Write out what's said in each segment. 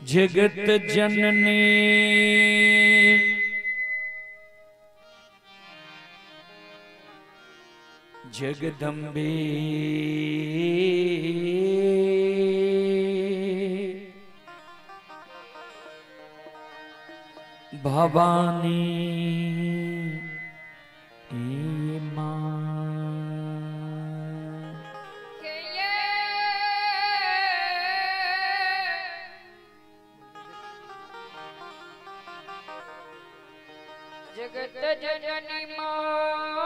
जगत जननी जगदम्बे भवानी जगत जननी माये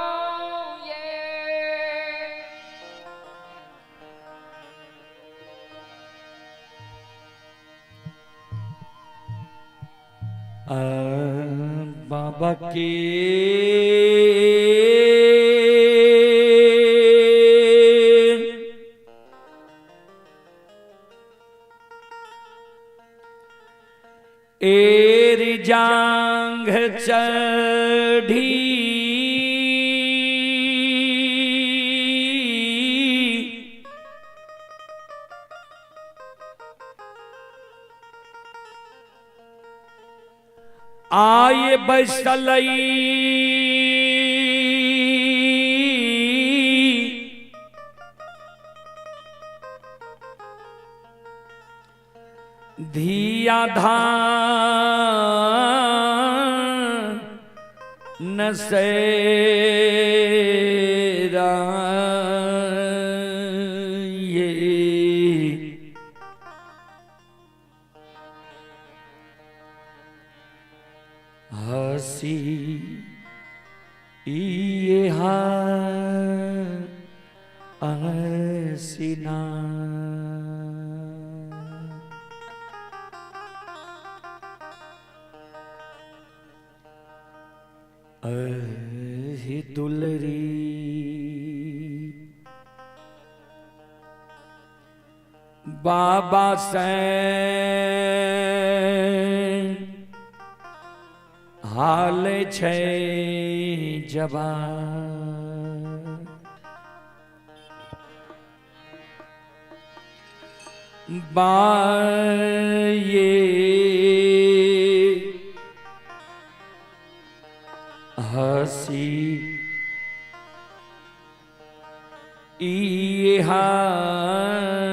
बाबा के एर जांघ चढ़ी आए बसलई धिया धान नसेरा ये हसी ये हसीना अहि दुलरी बाबा से हाल छै जवान बाये हसी ये हसीना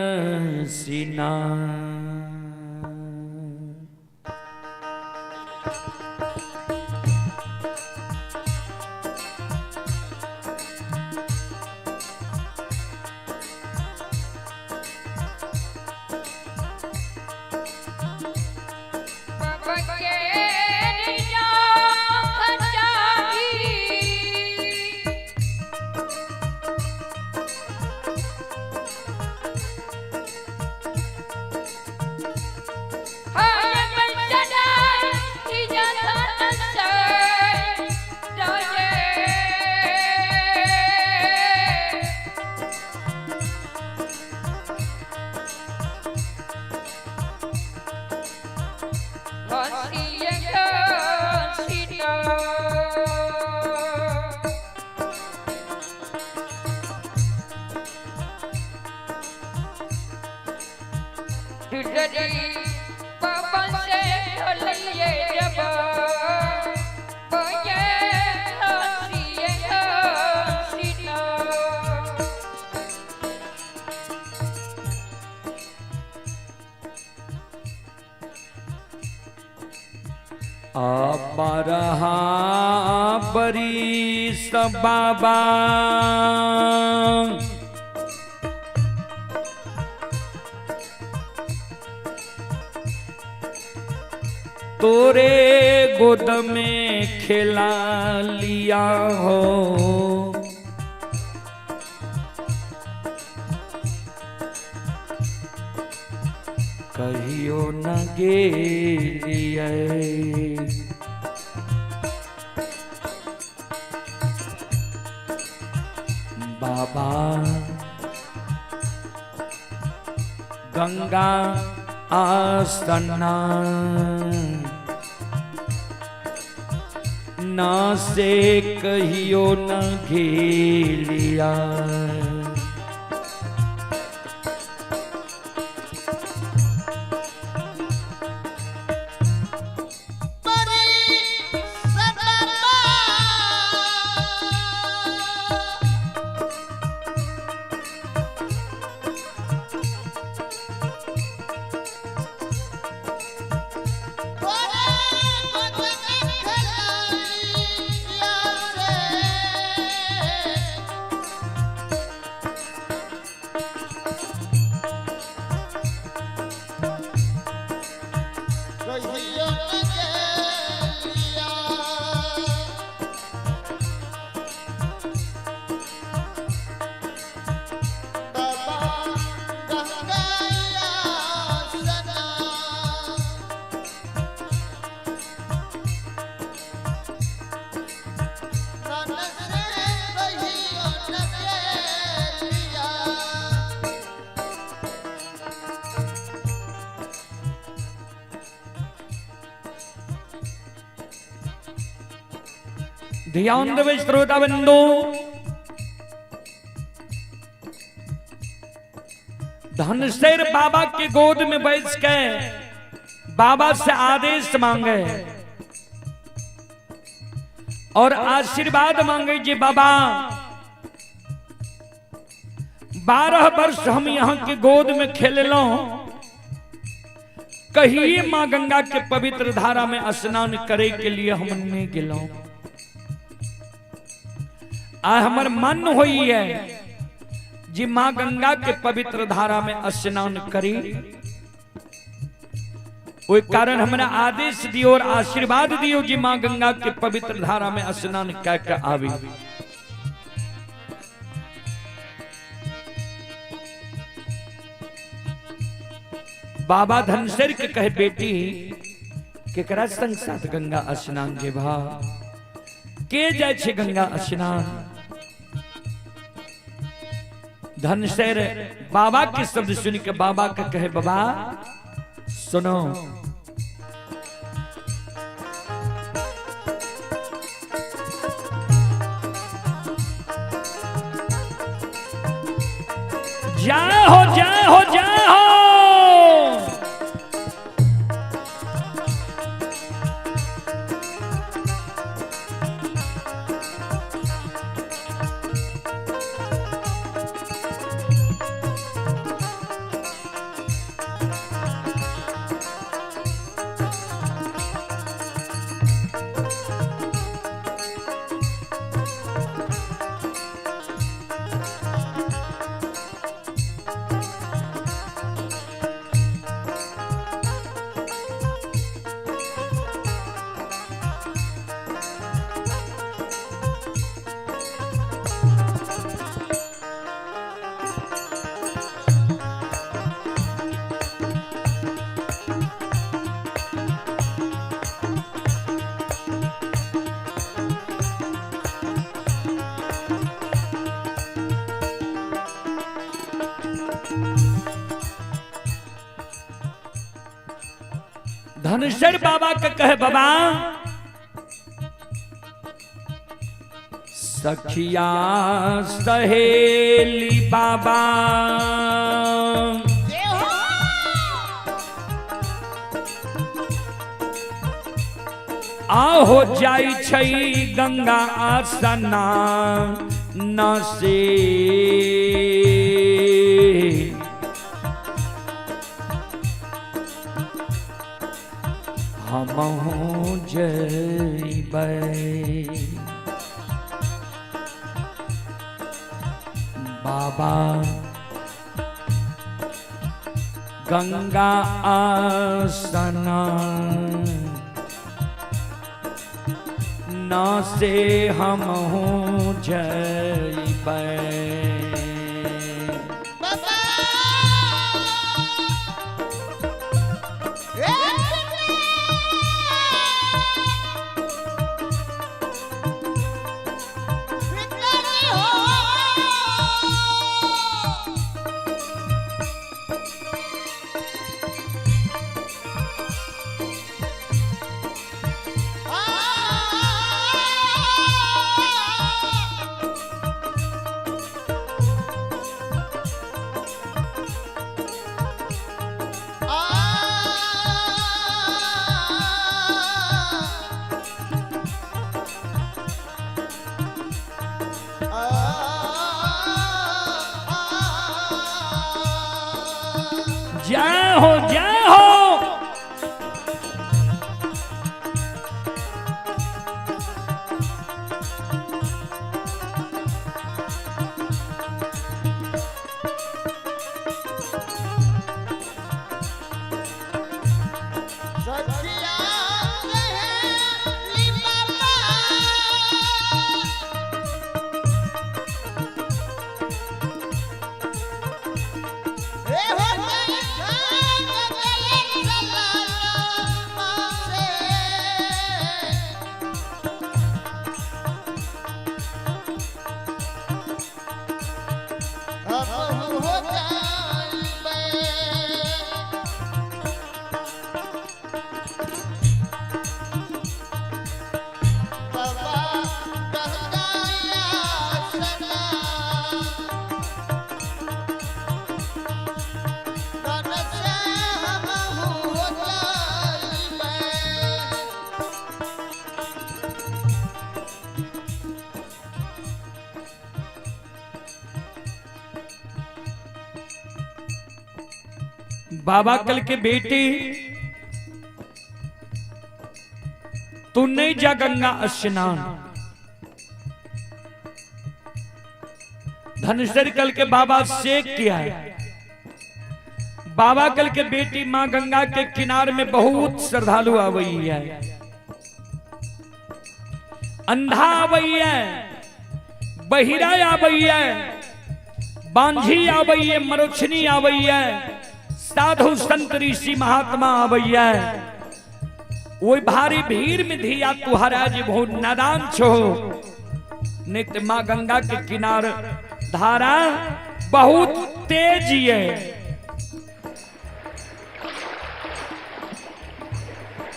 बाबा के जांघ चढ़ी बाबा से ढोलिए जब बजे हंसिए हंसिना। बारहा बरिस बाबा तोरे गोद में खेला लिया हो कहियो न गेलियै बाबा गंगा आसना ना से कहियो न घेलिया। ध्यान देवे श्रोता बंधु, धनसेर बाबा के गोद में बैठ के बाबा से आदेश मांगे और आशीर्वाद मांगे जी बाबा 12 वर्ष हम यहाँ के गोद में खेललो, कहिए माँ गंगा के पवित्र धारा में स्नान करे के लिए हम नहीं गेलो। आ हमर मन होई है जी माँ गंगा के पवित्र धारा में स्नान करी, ओहि कारण हमरा आदेश दियो और आशीर्वाद दियो जी माँ गंगा के पवित्र धारा में स्नान कै के आवी। बाबा धनसेर के कहे बेटी केकरा संग साथ गंगा स्नान जेबा, के जाय छै गंगा स्नान? धनसेर बाबा के शब्द सुन के बाबा के कहे बाबा सुनो, जय हो जय हो जय हो। धनसर बाबा के कहे बाबा सखिया सहेली बाबा आहो जाई छै गंगा आसना न से हमहु जइबै बाबा गंगा आसना न से हमहु जइबै। जय हो जय हो। हे हो। बाबा कल के बेटी तू नहीं जा गंगा स्नान। धनसर कल के बाबा शेख किया है। बाबा कल के बेटी मां गंगा के किनार में बहुत श्रद्धालु आवई है, अंधा आवई है, बहिरा आवई है, बांझी आवई है, मरोछनी आवई है, साधु संत ऋषि महात्मा आवई है। वही भारी भीड़ में धिया तुहरा जी बहुत नादान छो। नित्य मां गंगा के किनार धारा बहुत तेज है।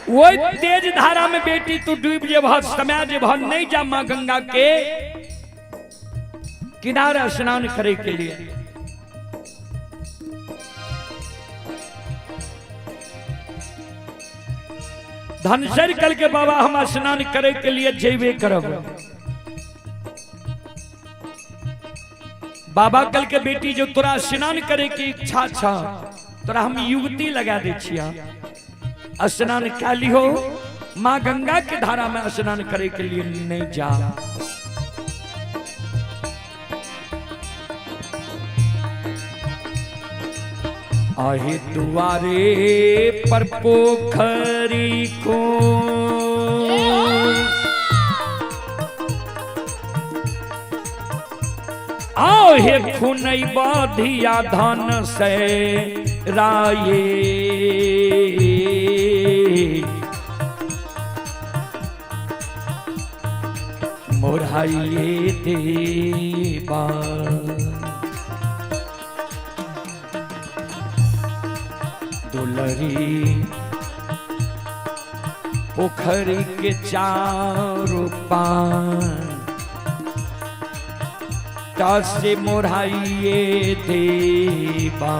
वही तेज धारा में बेटी तू डूब जे भर समय जे भर नहीं जा मां गंगा के किनारा स्नान करे के लिए। धनसर कल के बाबा हम स्नान करे के लिए जेबे करब। बाबा कल के बेटी जो तोरा स्नान करे के इच्छा छा तोरा हम युवती लगा दे छिया, स्नान काली हो मां गंगा के धारा में स्नान करे के लिए नहीं जा। आहे दुआरे पर पोखरी को आहे खुनई बाधिया धन से राये मोराइए देवा। दुलरी पोखरी के चारों पान से मोराइए देवा।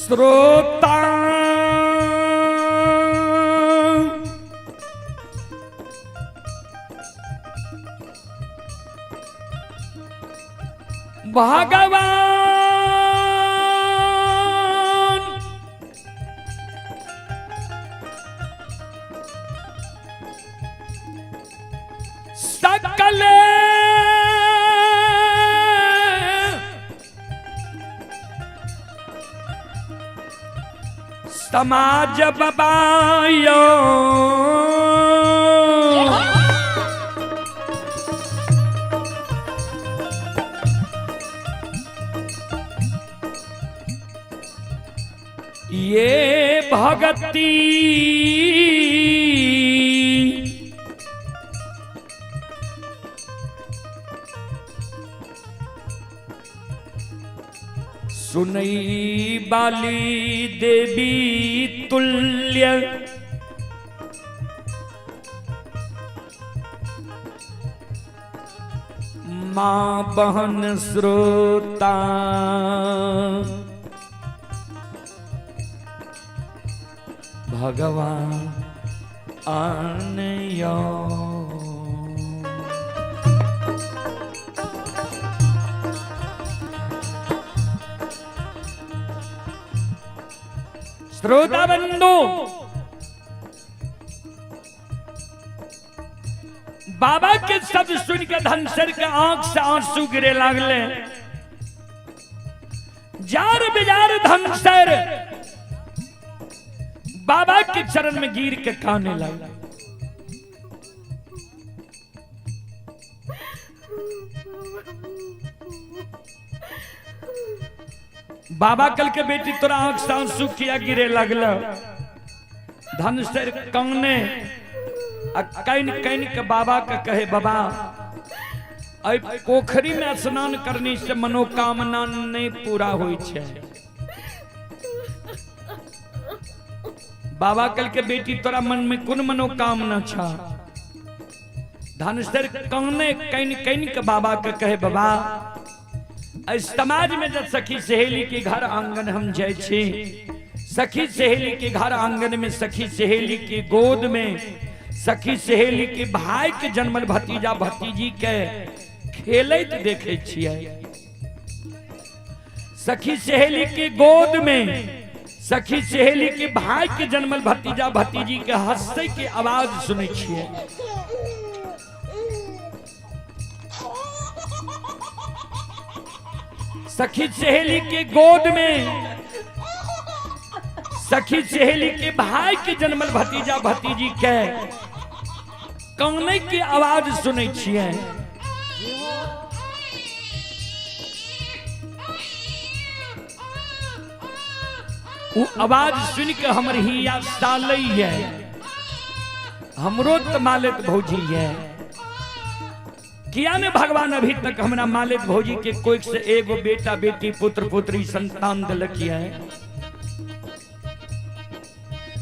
श्रोता भगवान सकल समाज बबायो ये भगती सुनई बाली देवी तुल्य माँ बहन श्रोता। भगवान आनयो। श्रोता बंधु, बाबा के शब्द सुन के धनसर के आंख से आंसू गिरे लागले। जार बिजार धनसर बाबा के चरण में गिर के काने लगे। बाबा कल के बेटी तोरा आंख से आंसू किया गिरे लगल। धनसर काने आ can can के बाबा के कहे, बाबा अ पोखरी में स्नान करने से मनोकामना नहीं पूरा होई छे। बाबा कल के बेटी तोरा मन में कोन मनोकामना छा। धनसर काने can can के बाबा के कहे, बाबा समाज में जब सखी सहेली के घर आंगन हम जाय छी, सखी सहेली के घर आंगन में, सखी सहेली के गोद में, सखी सहेली के भाई के जन्मल भतीजा भतीजी के खेलैत देखे छियै। सखी सहेली के गोद में, सखी सहेली के भाई के जन्मल भतीजा भतीजी के हंसै के आवाज सुनै छियै। सखी सहेली के गोद में, सखी सहेली के भाई के जन्मल भतीजा भतीजी के कानै के आवाज सुनै छियै। वो आवाज सुन के हमर हिया सालै है, हमरो त मालिक भौजी है। किया ने भगवान अभी तक हमरा मालिक भौजी के कोई से एगो बेटा बेटी पुत्र पुत्री संतान दिलक है।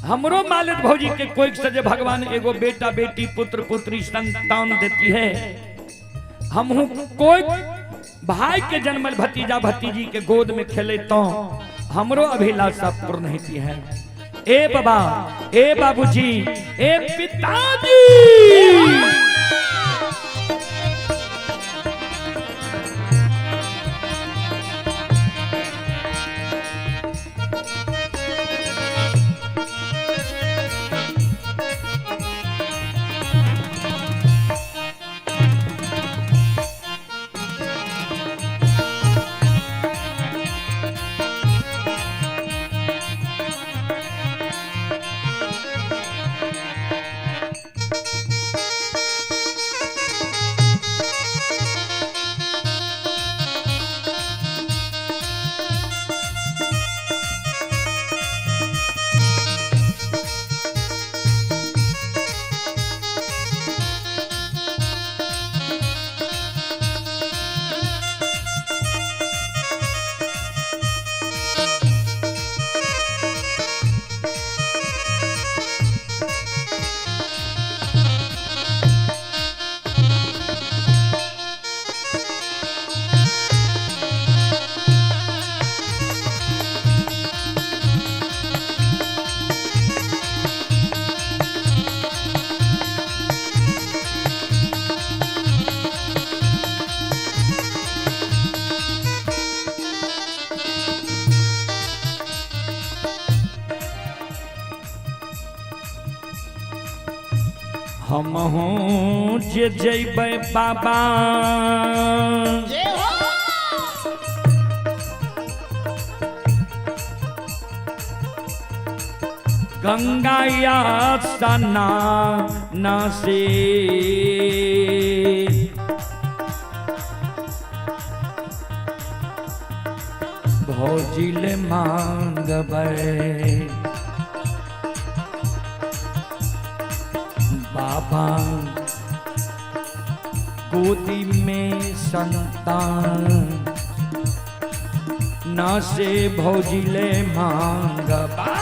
हमरो मालिक भौजी के कोई से जे भगवान एगो बेटा बेटी पुत्र पुत्री संतान देती है, हमहू कोई भाई के जन्मल भतीजा भतीजी के गोद में खेले तो हमरो अभिलाषा पूर्ण होती है। ए बाबा, ए बाबूजी, ए पिताजी, हम हूँ जे जैबै बाबा गंगा या सना से, भौजी ले मांगबै। बाबा गोदी में संतान ना से भौजी ले मांगबै।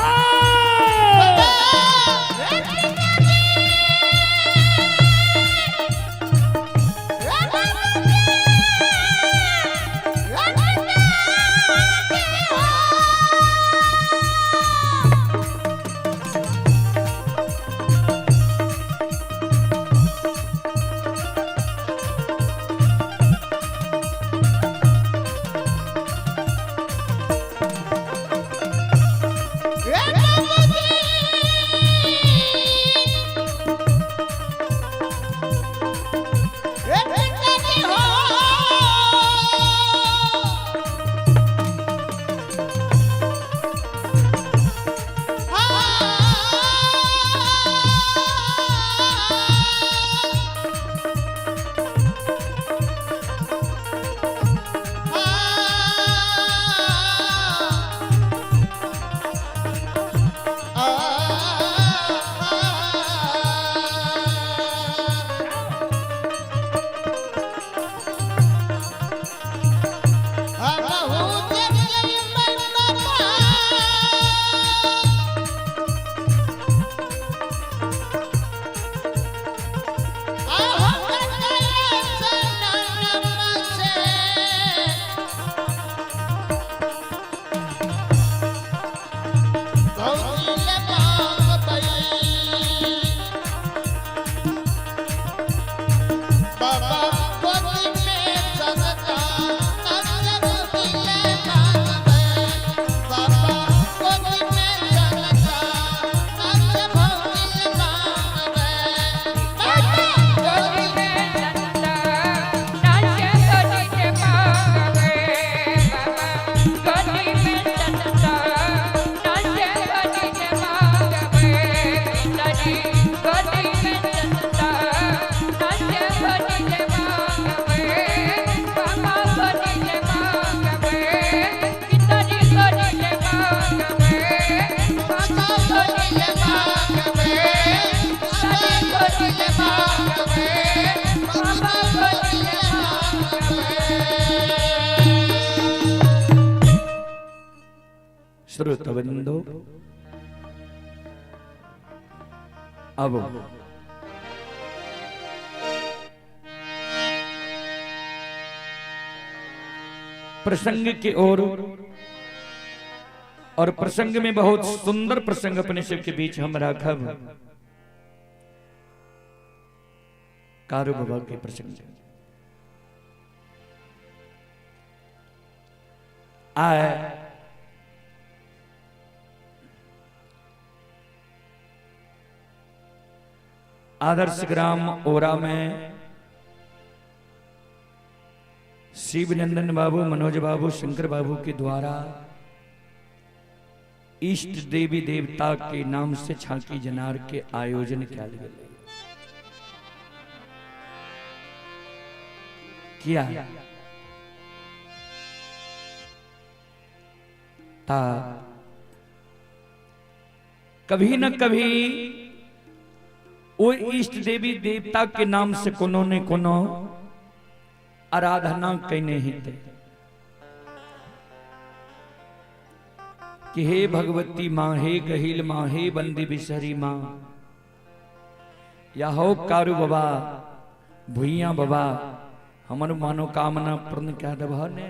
श्रोतवृंदो, अब प्रसंग की ओर, और प्रसंग में बहुत सुंदर प्रसंग अपने सबके बीच हम राखब, कारू बाबा के प्रसंग। आए आदर्श ग्राम ओरा में शिवनंदन बाबू, मनोज बाबू, शंकर बाबू के द्वारा इष्ट देवी देवता के नाम से झांकी जनार के आयोजन किया गया। किया ता कभी न कभी वो इष्ट देवी देवता के नाम से कोनो ने कोनो आराधना कहने हेतै कि हे भगवती माँ, हे गहिल माँ, हे बंदी बिसहरी माँ, या हो कारू बाबा, भुइया बाबा, हमर मनोकामना पूर्ण कह देबह ने,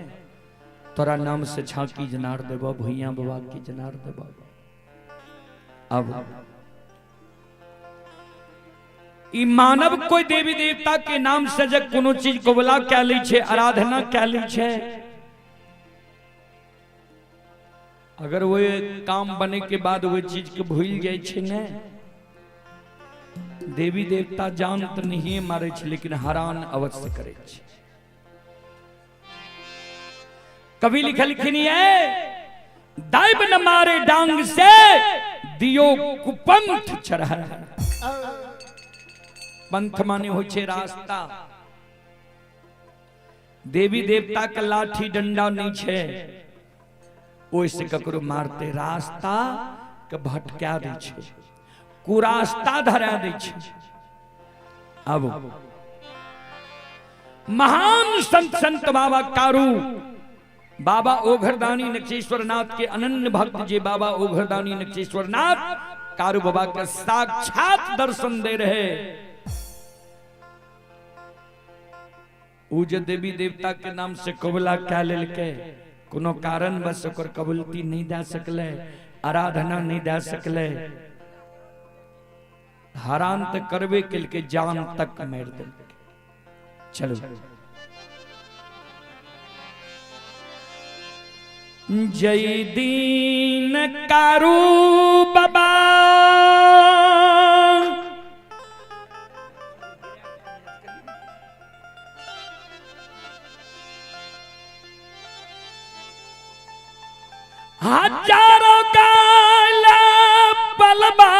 तोरा नाम से झांकी जनार देबह, भुइया बाबा की जनार देबह। अब ई मानव कोई देवी देवता के नाम से जब कोनो चीज कबूला कै लै छै, आराधना कै लै छै, अगर वो काम बने के बाद वो चीज के भूल जाए छै ने, देवी देवता जान तो नहीं मारे छै लेकिन हरान अवश्य करे छै। कवि लिखलखिन है, दैव न मारे डांग से दियो कुपंथ चढ़ा। पंथ माने हो छे रास्ता। देवी देवता के लाठी डंडा नहीं छे, ओहिसँ ककरो मारते रास्ता के भटका दै छै, कुरास्ता धरा दै छै। अब महान संत संत बाबा कारू बाबा ओघरदानी नक्षेश्वर नाथ के अनन्य भक्त जे बाबा ओघरदानी नक्षेश्वर नाथ कारू बाबा के साक्षात दर्शन दे रहे। उ जे देवी देवता के नाम से कबूला क्या लेलकै, कोनो कारण बस ओकर कबूलती नहीं दे सकले, आराधना नहीं दे सकले, हरान त करबे केलकै, जान तक मारि देलकै। चलो जय दीन कारू बाबा हजारों गाल पलबा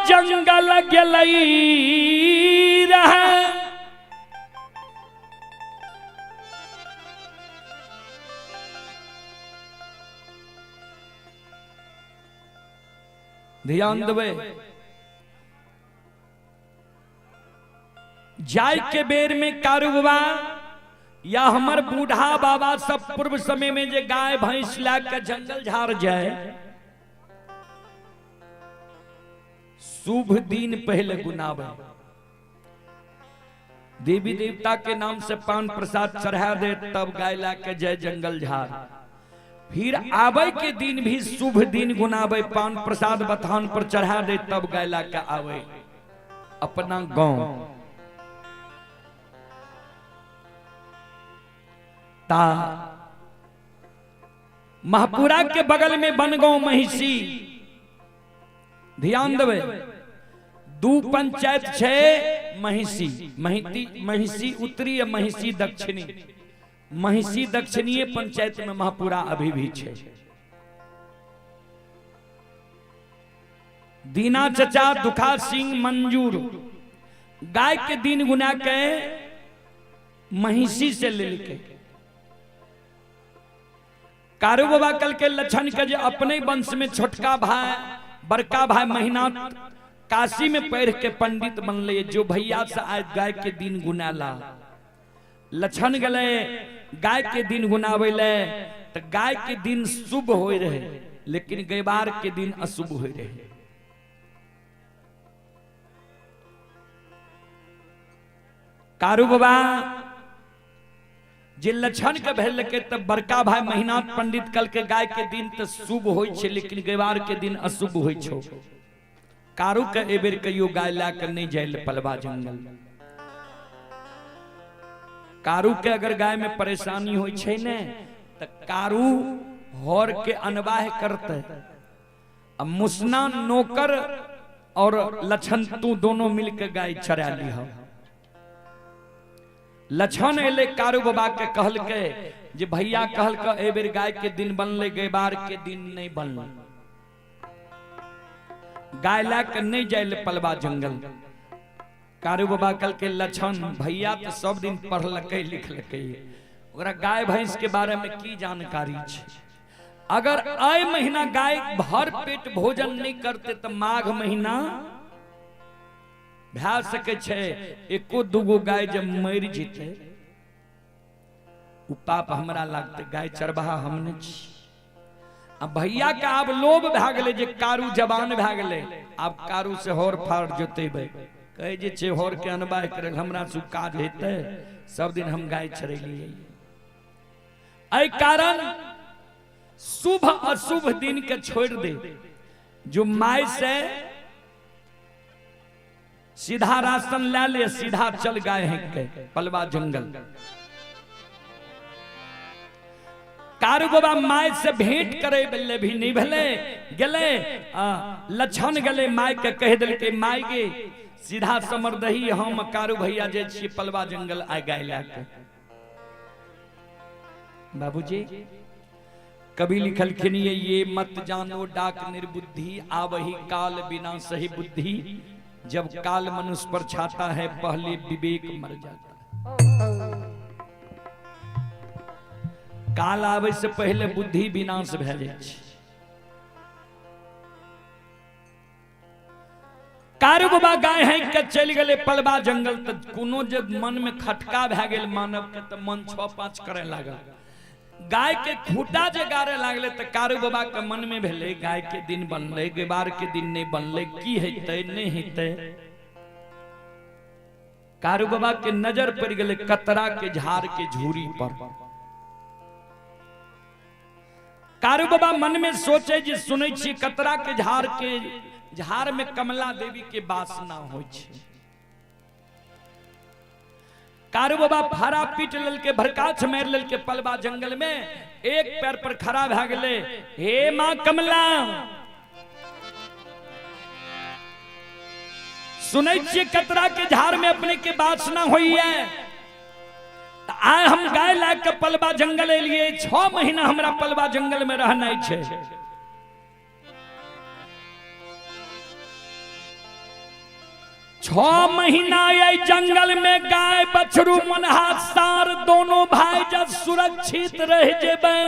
जंगल गेलई रहे। ध्यान देबै, जाय के बेर में कारू बाबा या हमर बूढ़ा बाबा सब पूर्व समय में जे गाय भैंस ला के जंगल झाड़ जाए, शुभ दिन पहले गुनावे, देवी देवता के नाम से पान प्रसाद चढ़ा दे, तब गाय ला के जाए जंगल झाड़। फिर आवे के दिन भी शुभ दिन गुनावे, पान प्रसाद बथान पर चढ़ा दे, तब गाय ला के आवे अपना गांव। ता महपुरा के बगल में बनगांव महिषी, ध्यान देवे, दू पंचायत छे महिषी, महिषी उत्तरी या महिषी दक्षिणी। महिषी दक्षिणीय पंचायत में महपुरा अभी भी छे। दीना चचा दुखा सिंह मंजूर गाय के दिन गुना के महिषी से लेके कारू बाबा कल के लक्षण के जे अपने वंश में छोटका भाई बड़का भाई महीना काशी में पढ़ के पंडित बनले, जो भैया से आज गाय के दिन गुनाला। लक्षण गले गाय के दिन गुनावे ले तो गाय के दिन शुभ हो रहे, लेकिन गैबार के दिन अशुभ हो रहे। कारू बाबा जे लक्षण के भेल के तब बड़का भाई महीना पंडित कल के गाय के दिन तो शुभ हो, लेकिन गैबार के दिन अशुभ हो। कारू के एबेर कहियो गाय ला के नहीं जाए पलवा जंगल। कारू के अगर गाय में परेशानी हो ने तो कारू हर के अनवाह करते, अब मुसना नौकर और लक्षण तू दोनों मिलके गाय चरा ली। लक्षण एले कारू बाबा के कहल के जे भैया कहल के ए बेर गाय के दिन बनले, गैबार के दिन नहीं बनले, गाय ला के नहीं जाए पलवा जंगल। कारू बाबा कल के लक्षण भैया तो सब दिन पढ़लकै लिखलकै, ओकरा गाय भैंस के बारे में की जानकारी छे। अगर आए महीना गाय भर पेट भोजन नहीं करते तो माघ महीना भै सके छे, एको दूगो गाय जब मर जेते उ पाप हमरा लागते, गाय चरवाहा हमने छी। अब भैया के आब लोभ भै गेलै जे कारू जवान भै गेलै, आब कारू से होर फाड़ जोतेबै, कहे जे छे होर के अनबाह करे हमरा से काज हेतै, सब दिन हम गाय चरेलियै। एहि कारण शुभ अशुभ दिन के छोड़ दे, जो my से सीधा राशन ला ले, सीधा चल गए हैं के पलवा जंगल। कारू बाबा my से भेंट करे बल्ले भी नहीं भले गले, लक्षण गले my के कह दिल के my के सीधा समरदही हम कारू भैया जे छी पलवा जंगल आ गए लाके। बाबूजी कभी लिखलखिन ये मत जानो डाक निर्बुद्धि, आवही काल बिना सही बुद्धि, जब काल मनुष्य पर छाता है पहले विवेक मर जाता है। काल आबै से पहिले बुद्धि विनाश भए जाइ छै। कारू बाबा गाय है के चलि गेलै पलवा जंगल, तऽ कोनो जे मन में खटका भए गेल मानव के, तऽ मन 6-5 करे लागल। गाय के खूटा जे गारे लागले तऽ कारू बाबा के मन में भेलै गाय के दिन बनलै, गेबार के दिन नहीं बनलै, की हेतै नहीं हेतै। कारू बाबा के नजर पड़ गेलै कतरा के झाड़ के झूरी पर। कारू बाबा मन में सोचे जे सुनै छी कतरा के झाड़ के झाड़ में कमला देवी के वासना होइ छै। कारू बाबा फारा पीट लेलके, भरकाछ मारि लेलके पलवा जंगल में, एक पैर पर खड़ा भए गेलै, हे माँ कमला, सुनै छियै कतरा के झाड़ में अपने के वासना होइए, आइ हम गाय लए के पलवा जंगल एलियै, 6 महीना हमरा पलवा जंगल में रहनाइ छै। 6 महीना ये जंगल में गाय बछरू मनहा सार दोनों भाई जब सुरक्षित रह जेबै,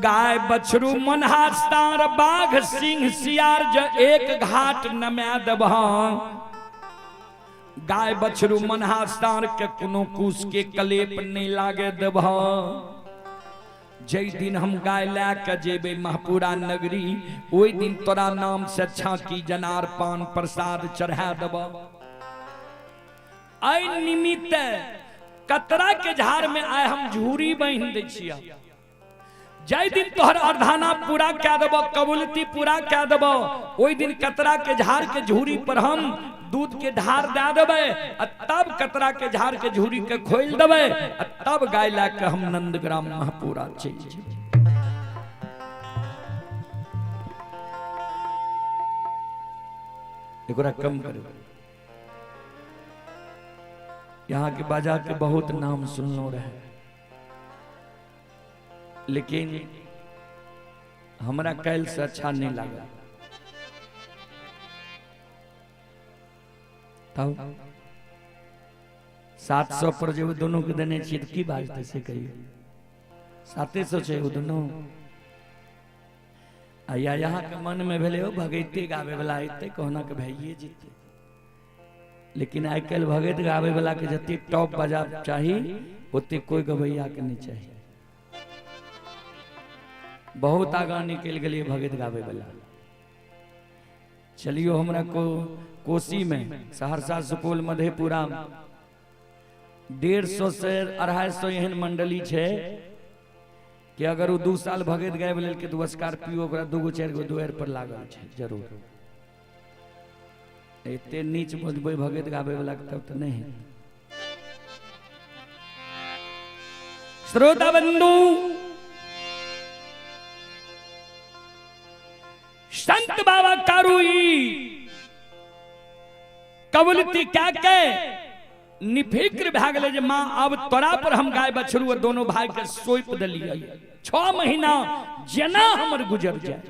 गाय बछरू मनहा सार बाघ सिंह सियार ज एक घाट नमा देबह, गाय बछरू मनहा सार के कोनो कुश के कलेप नहीं लागे देबह। जै दिन हम गाय लए के जेबै महपुरा नगरी, ओहि दिन तोरा नाम से छाकी जनार पान प्रसाद चढ़ा देबह। एहि निमित्त कतरा के झाड़ में आइ हम झूरी बान्हि दै छियै। जै दिन तोहर अर्धाना पूरा कए देबह, कबूलती पूरा कए देबह, ओहि दिन कतरा के झाड़ के झूरी पर हम दूध के ढार दे देबै, आ तब कतरा के झाड़ के झूरी के खोलि देबै, आ तब गाय लए के हम नंदग्राम महपुरा चलि जेबै। एकरा कम करू। यहाँ के बाजा के बहुत नाम सुनलो रहे, लेकिन हमरा काल्हि से अच्छा नहीं लागल। तब 700 पर जे दोनों के देने छियै तऽ की बाजतै से कहियौ। 700 छै ओ दोनों। आ या यहाँ के मन में भेलै ओ भगैते गाबै वाला अयतै, कहुना के भइए जेतै। लेकिन आइ काल्हि भगैत गाबै वाला के जते टॉप बजा चाही ओते कोई गवैया के नहीं चाही। बहुत आगाँ निकलि गेलियै भगैत गाबै वाला। चलियो हमरा को कोसी में सहरसा सुपौल मधेपुरा 150 से 250 एहन मंडली छै कि अगर वो 2 साल भगैत गाबि लेलकै तऽ स्कॉर्पियो ओकरा 2 गो 4 गो दुआरि पर लागल छै जरूर। एते नीच बजबै भगैत गाबै वाला के तब तऽ नहि हेतै। श्रोता बंधु, संत बाबा कारूई कबूलती क्या के निफिक्र भए गेलै जे माँ अब तोरा पर हम गाय बछरू और दोनों भाई के सौंप देलियै, 6 महीना जेना हमर गुजर जाए।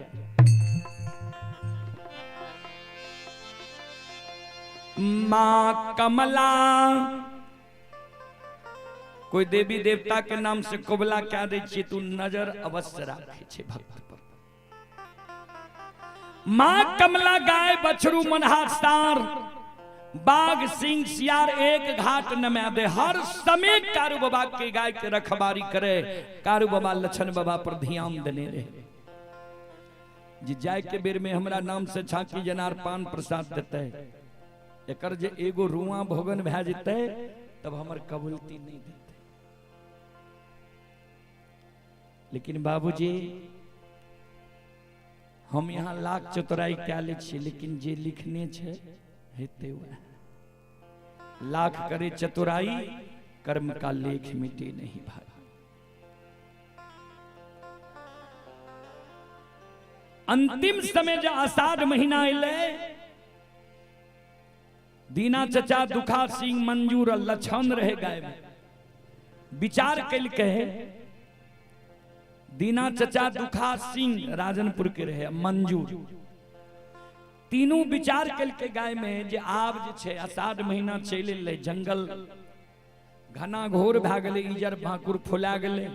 माँ कमला, कोई देवी देवता के नाम से कबला क्या दै छियै तू नजर अवश्य राखै छै भक्त पर। माँ कमला गाय बछरू मनहा सार बाघ सिंह सियार एक घाट नमा दे, हर समय कारू बाबा के गाय के रखबारी करे। कारू बाबा लछन बाबा पर ध्यान देने रहे जे जाय के बेर में हमरा नाम से छाकी जनार पान प्रसाद देते, एकर जे एगो रुआ भोगन भए जेतै तब हमर कबूलती नहीं देते। लेकिन बाबूजी हम यहाँ लाख चतुराई कए लै छियै, लेकिन जे लिखने छै हेतै वएह। लाख करे चतुराई, कर्म का लेख मिटे नहीं भाई। अंतिम समय जे आषाढ़ महीना एलै, दीना चचा दुखा सिंह मंजूर लछन रहे गाय में। विचार कलकै दीना चचा दुखा सिंह राजनपुर के रहे, मंजूर तीनू विचार केलकै गाय में जे आब जे छै आषाढ़ महीना चलि एलै, जंगल घना घोर भए गेलै, इजर भाकुर फुला गेलै,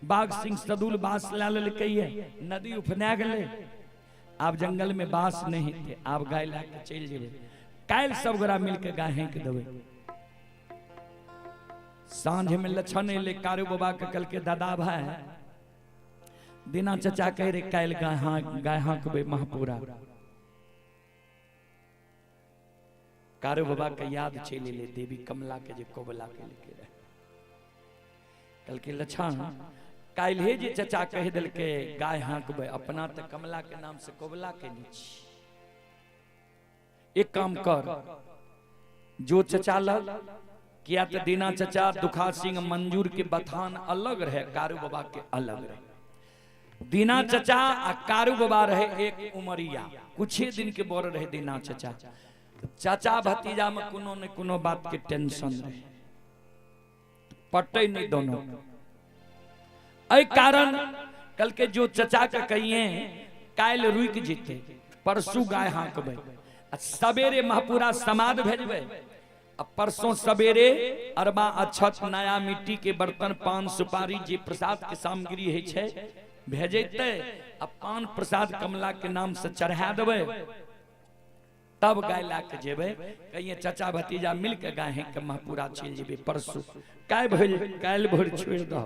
बाघ सिंह सदुल बास लए लेलकै, नदी उफना गेलै, आब जंगल में बास नहीं हेतै, आब गाय लए के चलि जेबै, काल्हि सब गोरा मिलके गाय हाँकि देबै। साँझ में लछन एलै कारू बाबा के, कहलकै दादा भाई दीना चचा कह रहे काल्हि गाय हाँकबै महपुरा। कारू बाबा के याद चलि एलै देवी कमला के जे कबला केलकै रहे। कहलकै लछन काल्हि जे चचा कहि देलकै गाय हाँकबै, अपना तऽ कमला के नाम से कबला केने छी, एक काम कर जो चचा लग, किया तऽ दीना चचा दुखा सिंह मंजूर के बथान अलग रहे, कारू बाबा के अलग रहे। दीना चचा आ कारू बाबा रहे एक उमरिया, कुछ दिन के बड़ रहे दीना चचा। चाचा भतीजा में कोनो ने कोनो बात के टेंशन रहे, पटे नहीं दोनों। एहि कारण कल के जो चचा के कहिए काल्हि रुकि जेतै, परसू गाय हाँकबै, आ सवेरे महपुरा समाद भेजबै, आ परसों सवेरे अरबा अक्षत नया मिट्टी के बर्तन पान सुपारी जे प्रसाद के सामग्री होइ छै भेजतै, आ पान प्रसाद कमला के नाम से चढ़ा देबै, तब गाय लए के जेबै। कहिए चचा भतीजा मिल के गाय हाँक के महपुरा चलि जेबै परसू, काल्हि भरि छोड़ि दह।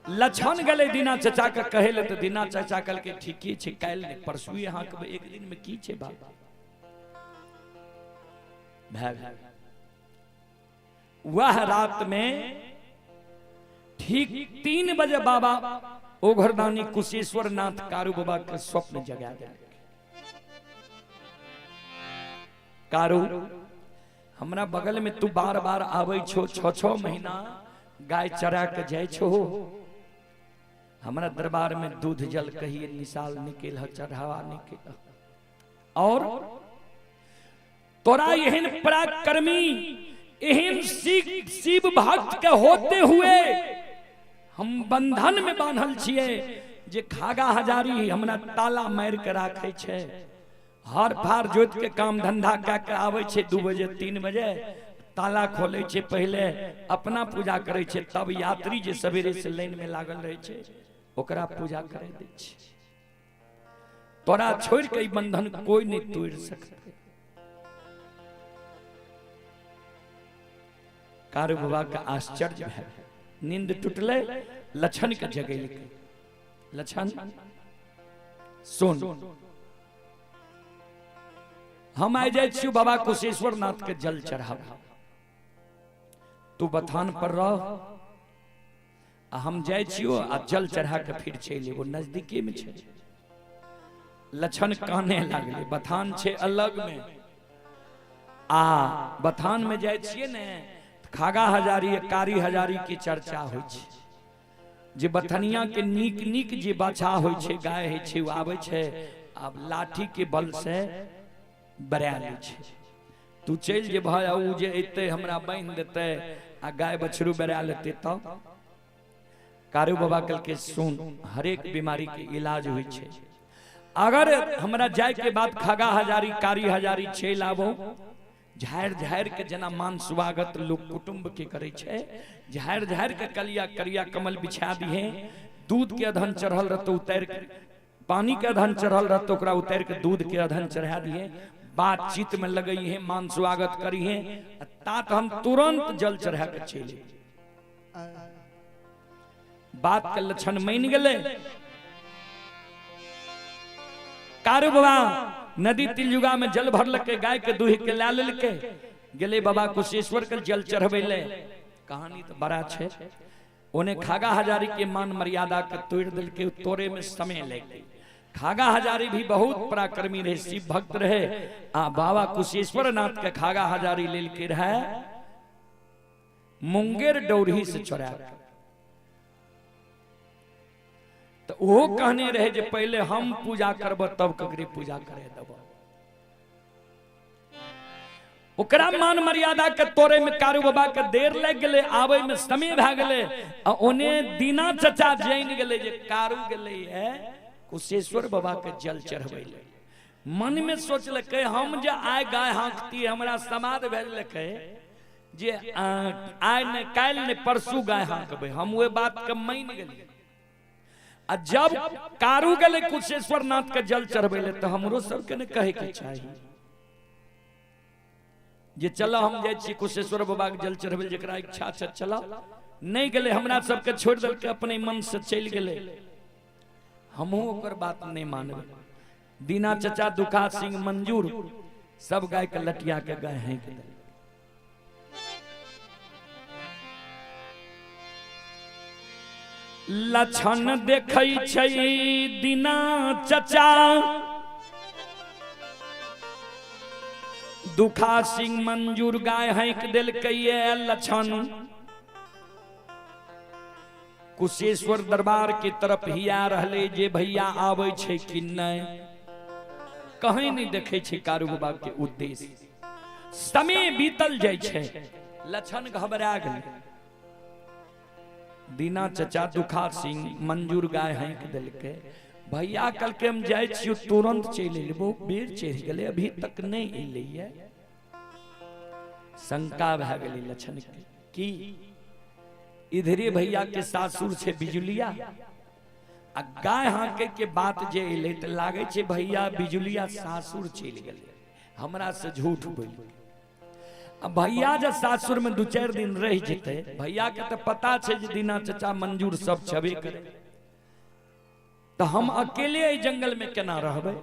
लछन गेलै दीना चचा के कहै लए, तऽ दीना चचा कहलकै ठीके छै, काल्हि नहि परसुए हाँकबै, एक दिन में की छै बात भए गेल। वह रात में ठीक 3 बजे बाबा ओघरदानी कुशेश्वर नाथ कारू बाबा के स्वप्न जगा देलकै। कारू हमरा बगल में तू बार बार आबै छो, 6-6 महीना गाय चरा के जाइ छो, हमरा दरबार में दूध जल कहिए निशाल निकल ह, चढ़ावा निकल, और तोरा एहन पराक्रमी एहन शिव भक्त के होते हुए हम बंधन में बान्हल छियै जे खागा हजारी हमरा ताला मारि के राखै छै, हर फार जोत के काम धंधा कए के आबै छै 2 बजे 3 बजे, ताला खोलै छै, पहिले अपना पूजा करै छै, तब यात्री जे सवेरे से लाइन में लागल रहै छै ओकरा पूजा करै दै छै। तोरा छोड़ि के ई बंधन कोई नहीं तोड़ि सकतै। कारू बाबा के आश्चर्य भए, नींद टूटलै, लछन के जगेलकै, लछन सुन हम आइ जाइ छियौ बाबा कुशेश्वर नाथ के जल चढ़ाब, तू बथान पर रह आ हम जाइ छियौ आ जल चढ़ा के फिर चलि एबो, नजदीके में छै। लछन काने लागलै, बथान छै अलग में आ बथान में जाइ छियै ने खागा हजारी कारी हजारी के चर्चा होइ छै, जे बथनिया के नीक नीक जे बाछा होइ छै गाय होइ छै ओ आबै छै आब लाठी के बल से बरा लै छै, तू चलि जेबह आ ओ जे एतै हमरा बान्हि देतै आ गाय बछरू बरा लेतै। तब कारू बाबा कहलकै सुन हरेक बीमारी के इलाज होइ छै, अगर हमरा जाय के बाद खागा हजारी कारी हजारी चलि आबो, झाड़ि झाड़ि के जेना मान स्वागत लोक कुटुम्ब के करै छै, झाड़ि झाड़ि के कलिया करिया कमल बिछा दिहे, दूध के अधन चढ़ल रहतौ उतारि के, पानी के अधन चढ़ल रहतौ ओकरा उतारि के दूध के अधन चढ़ा दिहे, बातचीत में लगइहे, मान स्वागत करिहे, तात हम तुरंत जल चढ़ा के चलि। बात के लक्षण मानि गेलै। कारू बाबा नदी तिलयुगा में जल भरलकै, गाय के दूहि के लए लेलकै, गेलै बाबा कुशेश्वर के जल चढ़बै ले। कहानी तो बड़ा छै, ओने खागा हजारी के मान मर्यादा के तोड़ि देलकै, तोड़े में समय लागि गेलै। खागा हजारी भी बहुत पराक्रमी रहे, शिव भक्त रहे, आ बाबा कुशेश्वर नाथ के खागा हजारी लेलकै रहे मुंगेर डौरही से चोरा के। तो वो कहने रहे जे पहले हम पूजा करब तब ककरे पूजा करे देब। ओकरा मान मर्यादा के तोड़े में कारू बाबा के देर लागि गेलै, आबै में समय भए गेलै, आ ओने दीना चचा जानि गेलै जे कारू गेलै है कुशेश्वर बाबा के जल चढ़बै ले। मन में सोचलकै हम जे आइ गाय हाँकती, हमरा समाद भेजलकै जे आइ नहि काल्हि नहि परसू गाय हाँकबै, हम ओहि बात के मानि गेलियै। आ जब कारू गेलै कुशेश्वर नाथ के जल चढ़बै ले तऽ हमरो सबके ने कहे के चाही जे चलो हम जाइ छी कुशेश्वर बाबा के जल चढ़बै, जकरा इच्छा छै चलो। नहि गेलै, हमरा सबके छोड़ि देलकै, अपने मन से चलि गेलै। हमहूँ ओकर बात नहि मानबै। दीना चचा दुखा सिंह मंजूर सब गाय के लटिया के गाय हाँकि देलकै। लक्षण देखै छै दीना चचा दुखा सिंह मंजूर गाय हाँकि देलकै। लक्षण कुशेश्वर दरबार के तरफ हिया रहले जे भैया आबै छै कि नहि, कहीं नहीं देखे छै कारू बाबा के उद्देश्य। समय बीतल जाइ छै, लक्षण घबरा गेलै। दीना चचा दुखा सिंह मंजूर गाय हाँकि देलकै। भैया कहलकै हम जाइ छियौ तुरंत चलि एलबो, बेर चढ़ि गेलै अभी तक नहि एलैया। शंका भए गेलै लक्षण के कि इधरे भैया के सासुर छै बिजुलिया, आ गाय हाँके के बात जे एलै तऽ लागै छै भैया बिजुलिया सासुर चलि गेलै, हमरा से झूठ बोलि। आ भैया जे सासुर में 2-4 दिन रहि जेतै, भैया के तऽ पता छै जे दीना चचा मंजूर सब छबे करे, तऽ हम अकेले एहि जंगल में केना रहबै?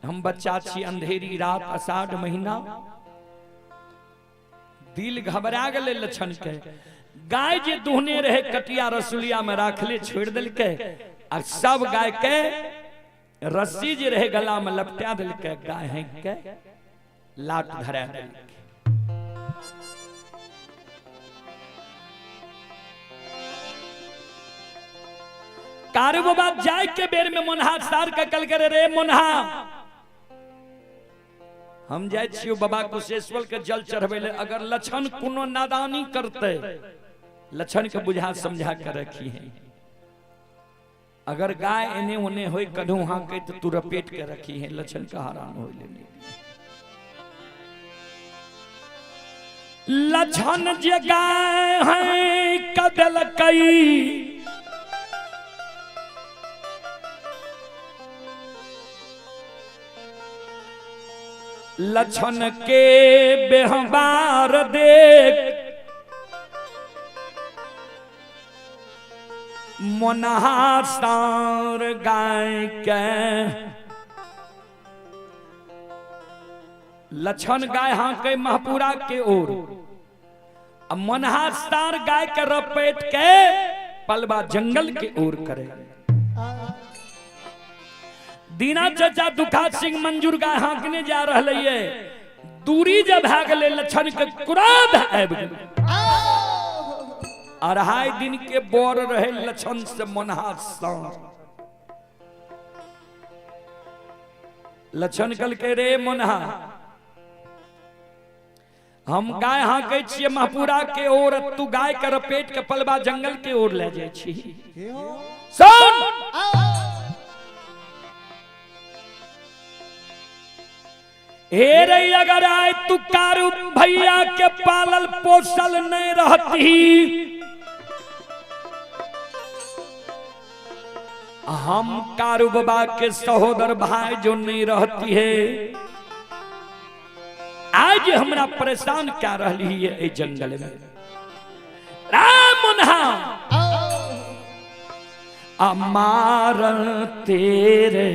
हम बच्चा छी, अंधेरी रात, आषाढ़ महीना। दिल घबरा गेलै लक्षण के। गाय जे दुहने रहे कटिया रसुलिया में राखले छोड़ि देलकै, आ सब गाय के रस्सी जे रहे गला में लपटा देलकै, गाय हाँकि के लाट धरा देलकै। कारू बाबा जाय के बेर में मोनहा सार के कल करे रे मोनहा, हम जाइ छियौ बाबा कुशेश्वर के जल चढ़बै ले, अगर लक्षण कोनो नादानी करते लक्षण के बुझा समझा के रखी है, अगर गाय एने ओने होय कदू हाँके तो तू रपेट के रखी है, लक्षण का हरान होय ले। लक्षण जे गाय है कदल कई लक्षण के बेहबार देख मोनहा सार गाय के। लक्षण गाय हाँके महपुरा के ओर, आ मोनहा सार गाय के रपेट के पलवा जंगल के ओर करे। दीना चचा दुखा सिंह मंजूर गाय हाँकने जा रहे ये, दूरी जब भए गेलै लक्षण के क्रोध आबि गेलै। 2.5 दिन के बोर रहे लक्षण से मोनहा सार। लक्षण कहलकै रे मोनहा, हम गाय हाँकै छियै महपुरा के ओर, तू गाय के रपेट के पलवा जंगल के ओर ले जाइ छी। सुन, हे रे अगर आए तू कारू भैया के पालल पोसल नहीं रहती, हम कारू बाबा के सहोदर भाई जो नहीं रहती है, आज हमरा परेशान क्या रही है ए जंगल में। राम अमार तेरे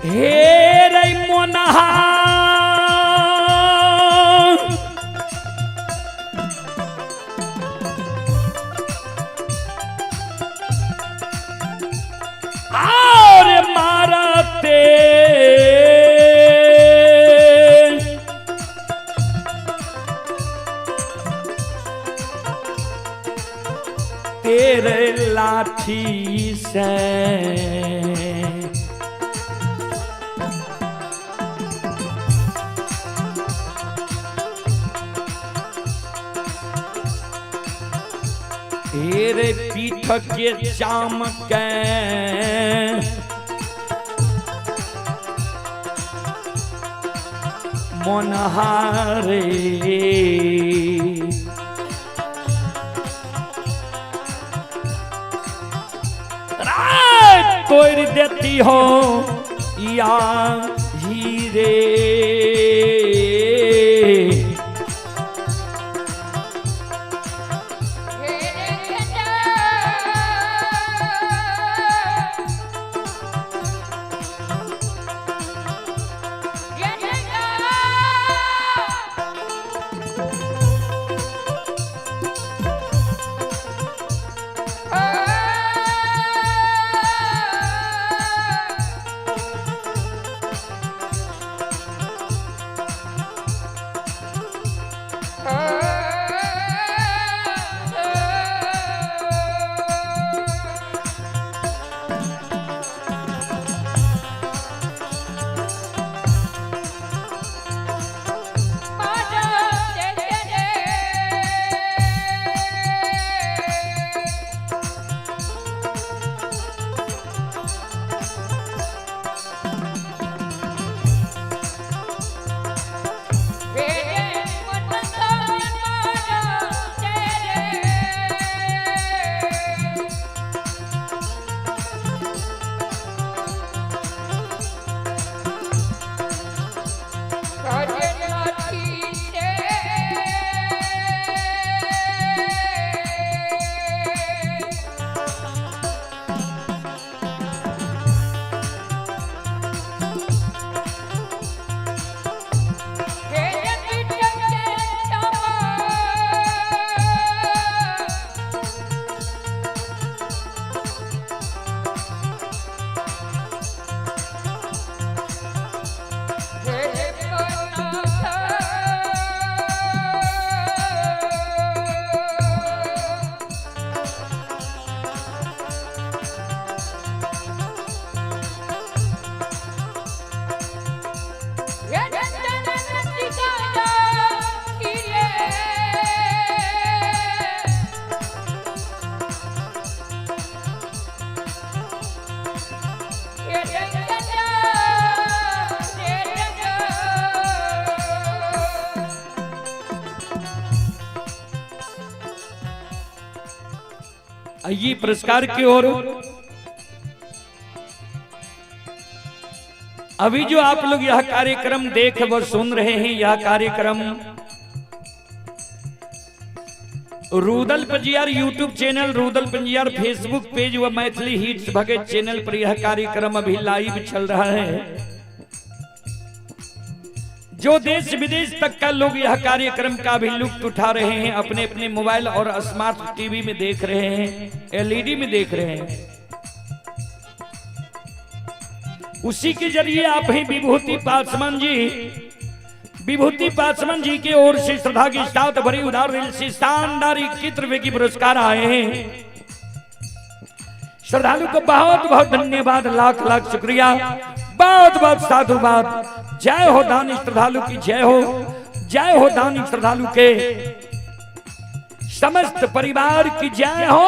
हे रे मोनहा और मारते लाठी से। रे पीठ के चाम के मोनहारे, तोड़ देती हो या हीरे। ये पुरस्कार की ओर अभी जो आप लोग यह कार्यक्रम देख व सुन रहे हैं, यह कार्यक्रम Rudal Panjiyar YouTube channel, Rudal Panjiyar Facebook page व मैथिली हिट्स भगत चैनल पर यह कार्यक्रम अभी लाइव चल रहा है। जो देश विदेश तक का लोग यह कार्यक्रम का भी लुत्फ उठा रहे हैं, अपने अपने मोबाइल और स्मार्ट टीवी में देख रहे हैं, एलईडी में देख रहे हैं, उसी के जरिए आप ही विभूति पासवान जी, विभूति पासवान जी के ओर से श्रद्धा के साथ भरी उदार दिल से शानदार 21 रुपए की पुरस्कार आए हैं। श्रद्धालु को बहुत बहुत धन्यवाद, लाख लाख शुक्रिया, बहुत बहुत साधुवाद। जय हो दानी श्रद्धालु की जय हो, जय हो दानी श्रद्धालु के समस्त परिवार की जय हो।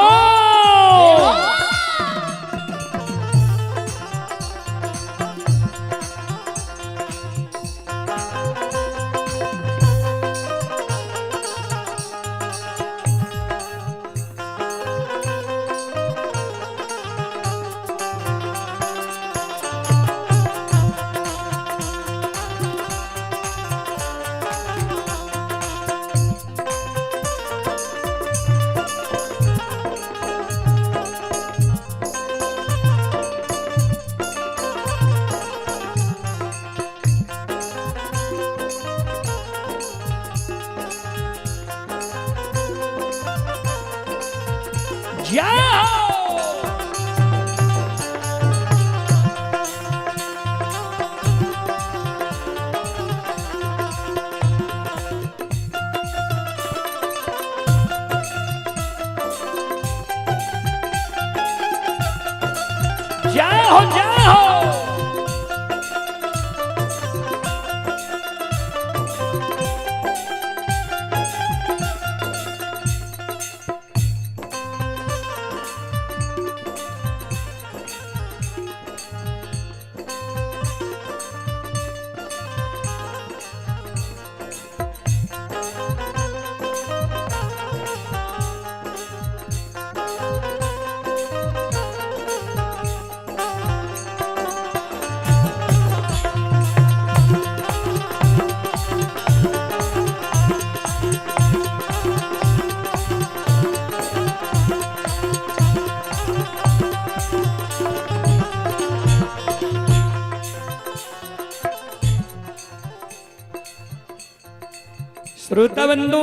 श्रोता बंधु,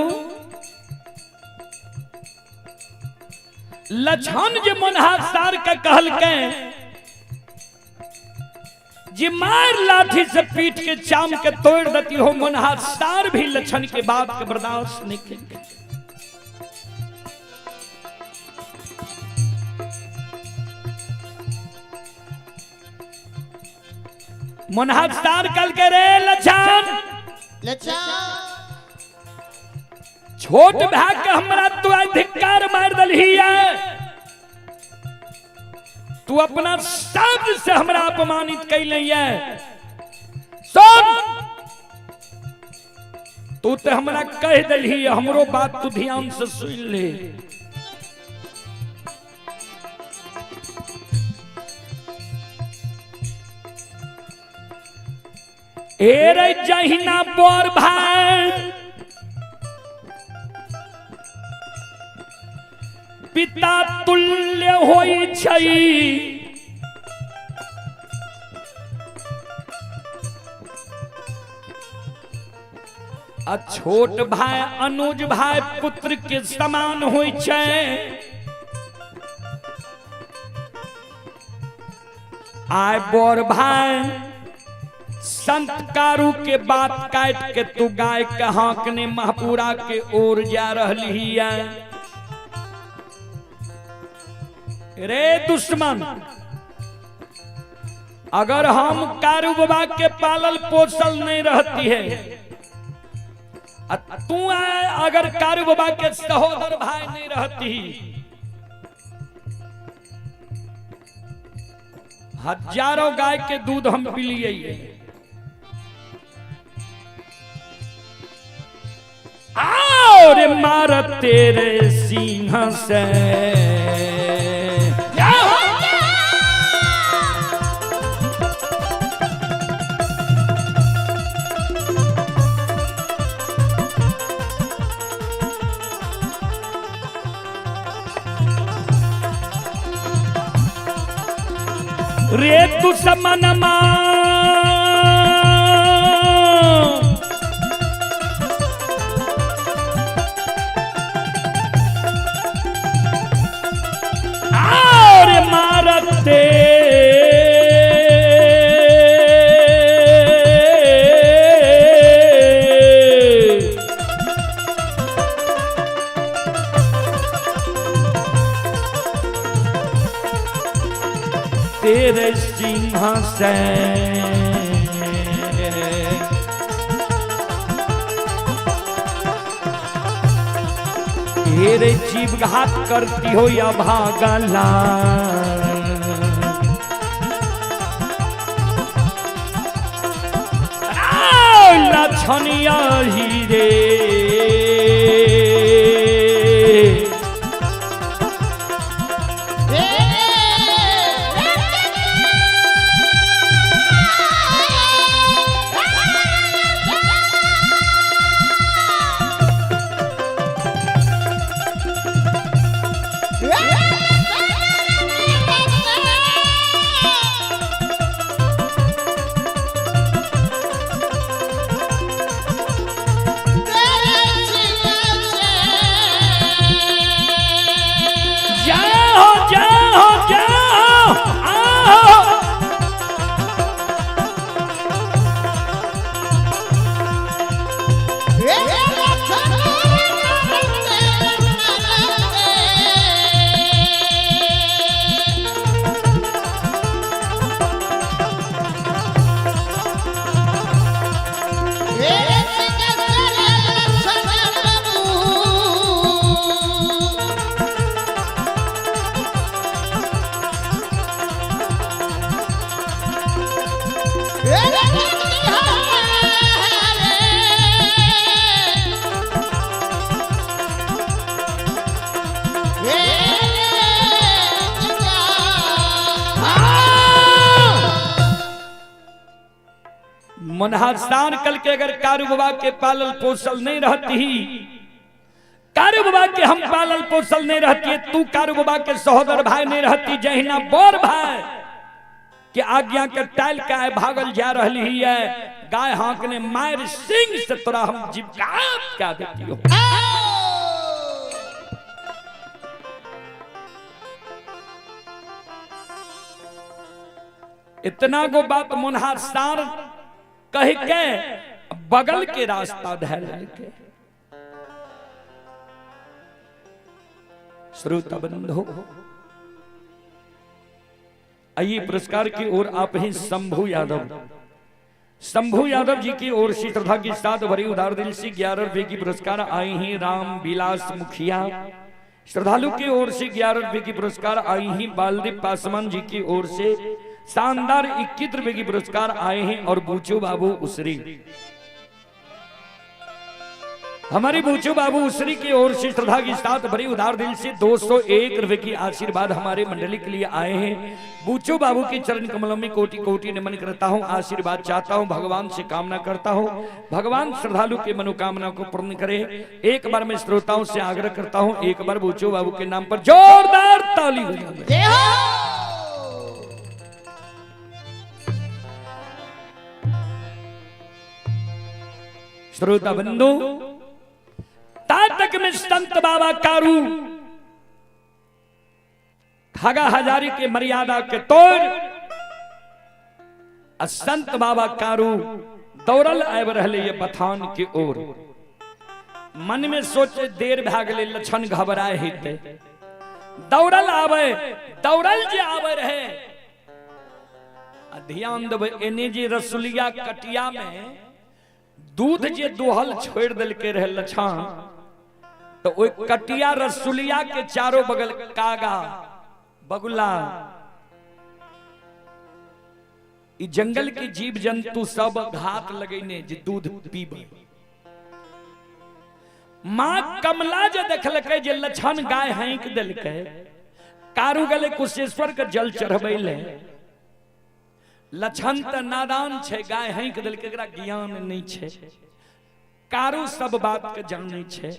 लक्षण जे मनहार सार के कहलकै जे मार लाठी से पीट के चाम के तोड़ देती हो, मनहार सार भी लक्षण के बात के बर्दाश्त नहीं केलकै। मनहार सार कहलकै रे लक्षण, छोट भाई के हमरा तू अधिकार मार दलही है, तू अपना शब्द से हमरा अपमानित कैले है। सुन, तू तो हमरा कह दलही, हमरो बात तू ध्यान से सुन ले। ए रे जहिना बोर भाई पिता तुल्य होई छै, आ छोट भाई अनुज भाई पुत्र के समान होई छै। आय बोर भाई संत कारू के बात काट के तू गाय के हाँकने महपुरा के ओर जा रही है। रे दुश्मन, अगर हम कारू बाबा के पालल पोसल नहीं रहती है, तू आए अगर कारू बाबा के सहोदर भाई नहीं रहती, हजारों गाय के दूध हम पी लिए। और मार तेरे सिंह से रे दुश्मन और मारते तेरे सिंह से तेरे जीव घात करती हो या भागला, लक्षणिया ही रे। मनहासान कल के अगर कारू बाबा के पालल पोसल नहीं रहती, कारू बाबा के हम पालल पोसल नहीं रहती, तू कारू बाबा के सहोदर भाई नहीं रहती, जहिना बोर भाई के आज्ञा के टाल के आए भागल जा रही है। गाय हाँकने मार सिंह से तोरा हम जीवकात क्या देती हो। इतना गो बात मुन्हा सार कह के बगल के रास्ता धर के। श्रोता बंधु, आइए पुरस्कार की ओर आप ही शंभू यादव, शंभू यादव जी की ओर से श्रद्धा की साथ भरी उदार दिल से 11 रुपए की पुरस्कार आई ही राम विलास मुखिया। श्रद्धालु की ओर से 11 रुपए की पुरस्कार आई ही बालदीप पासवान जी की ओर से शानदार 21 रुपए की पुरस्कार आए हैं। और बूचू बाबू उसरी, हमारी बूचू बाबू उसरी की ओर से श्रद्धा के साथ भरी उदार दिल से 201 रुपए की आशीर्वाद हमारे मंडली के लिए आए हैं। बूचू बाबू के चरण कमलों में कोटि कोटि नमन करता हूं, आशीर्वाद चाहता हूं, भगवान से कामना करता हूं, भगवान श्रद्धालु के मनोकामना को पूर्ण करे। एक बार मैं श्रोताओं से आग्रह करता हूं, एक बार बूचू बाबू के नाम पर जोरदार ताली हो जाए। श्रोता बंधु, तातक में संत बाबा कारू खागा हजारी के मर्यादा के तोड़ संत बाबा कारू दौड़ल आबि रहले ये बथान के ओर। मन में सोचे देर भए गेलै, लक्षण घबराए हेतै। दौड़ल आबै, दौड़ल जे आबै रहे, ध्यान देबै एने जे रसुलिया कटिया में दूध जे दोहल छोड़ देलके रहे लक्षण, तो ओइ कटिया रसुलिया के चारों बगल कागा बगुला ई जंगल के जीव जंतु सब घात लगेने जे दूध पीबे। मां कमला जे देखलकै जे लक्षण गाय हाँक देलकै, कारू गेलै कुशेश्वर के जल चढ़बै ले। लक्षण त नादान छै, गाय हाँक देलकै, एकरा ज्ञान नहीं छै। कारू सब बात के जानै छै,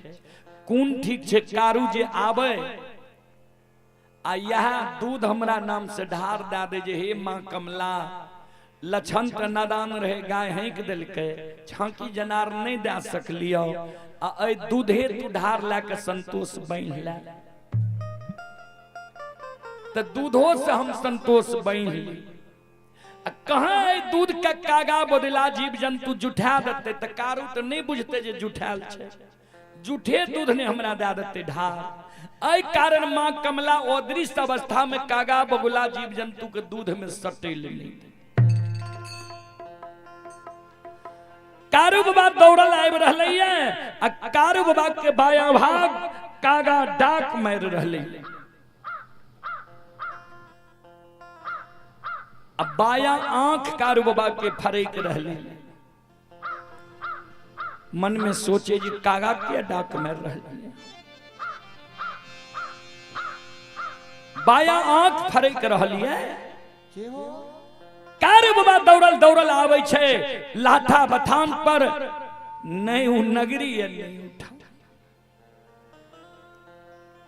कोन ठीक छै। कारू जे आबै आ यह दूध हमरा नाम से ढार दए दे जे हे मां कमला, लक्षण त नादान रहे, गाय हाँक देलकै, झांकी जनार नहीं दे सकलियो, आ एहि दूधे तू ढार लए के संतोष बान्हि ले, त दूधो से हम संतोष बान्हि ली। कहाँ दूध के कागा बदला जीव जंतु जुठा देते, त कारू तो नहीं बुझते जे जुठायल छै, जूठे दूध ने हमरा दे देते ढार। एहि कारण मां कमला अदृश्य अवस्था में कागा बगुला जीव जंतु के दूध में सटे नहीं। कारू बाबा दौड़ल आबि रहलै आ कारू बाबा के बाया भाग कागा डाक मारि रहलै। अब बाया आंख कारू बाबा के फरेक रहले। मन में सोचे जी कागा के डाक मार रहले, बाया आंख फरेक रहली है। कारू बाबा दौड़ल दौड़ल आबै छै लाठा बथान पर, नहीं उ नगरी है, नहीं उठा,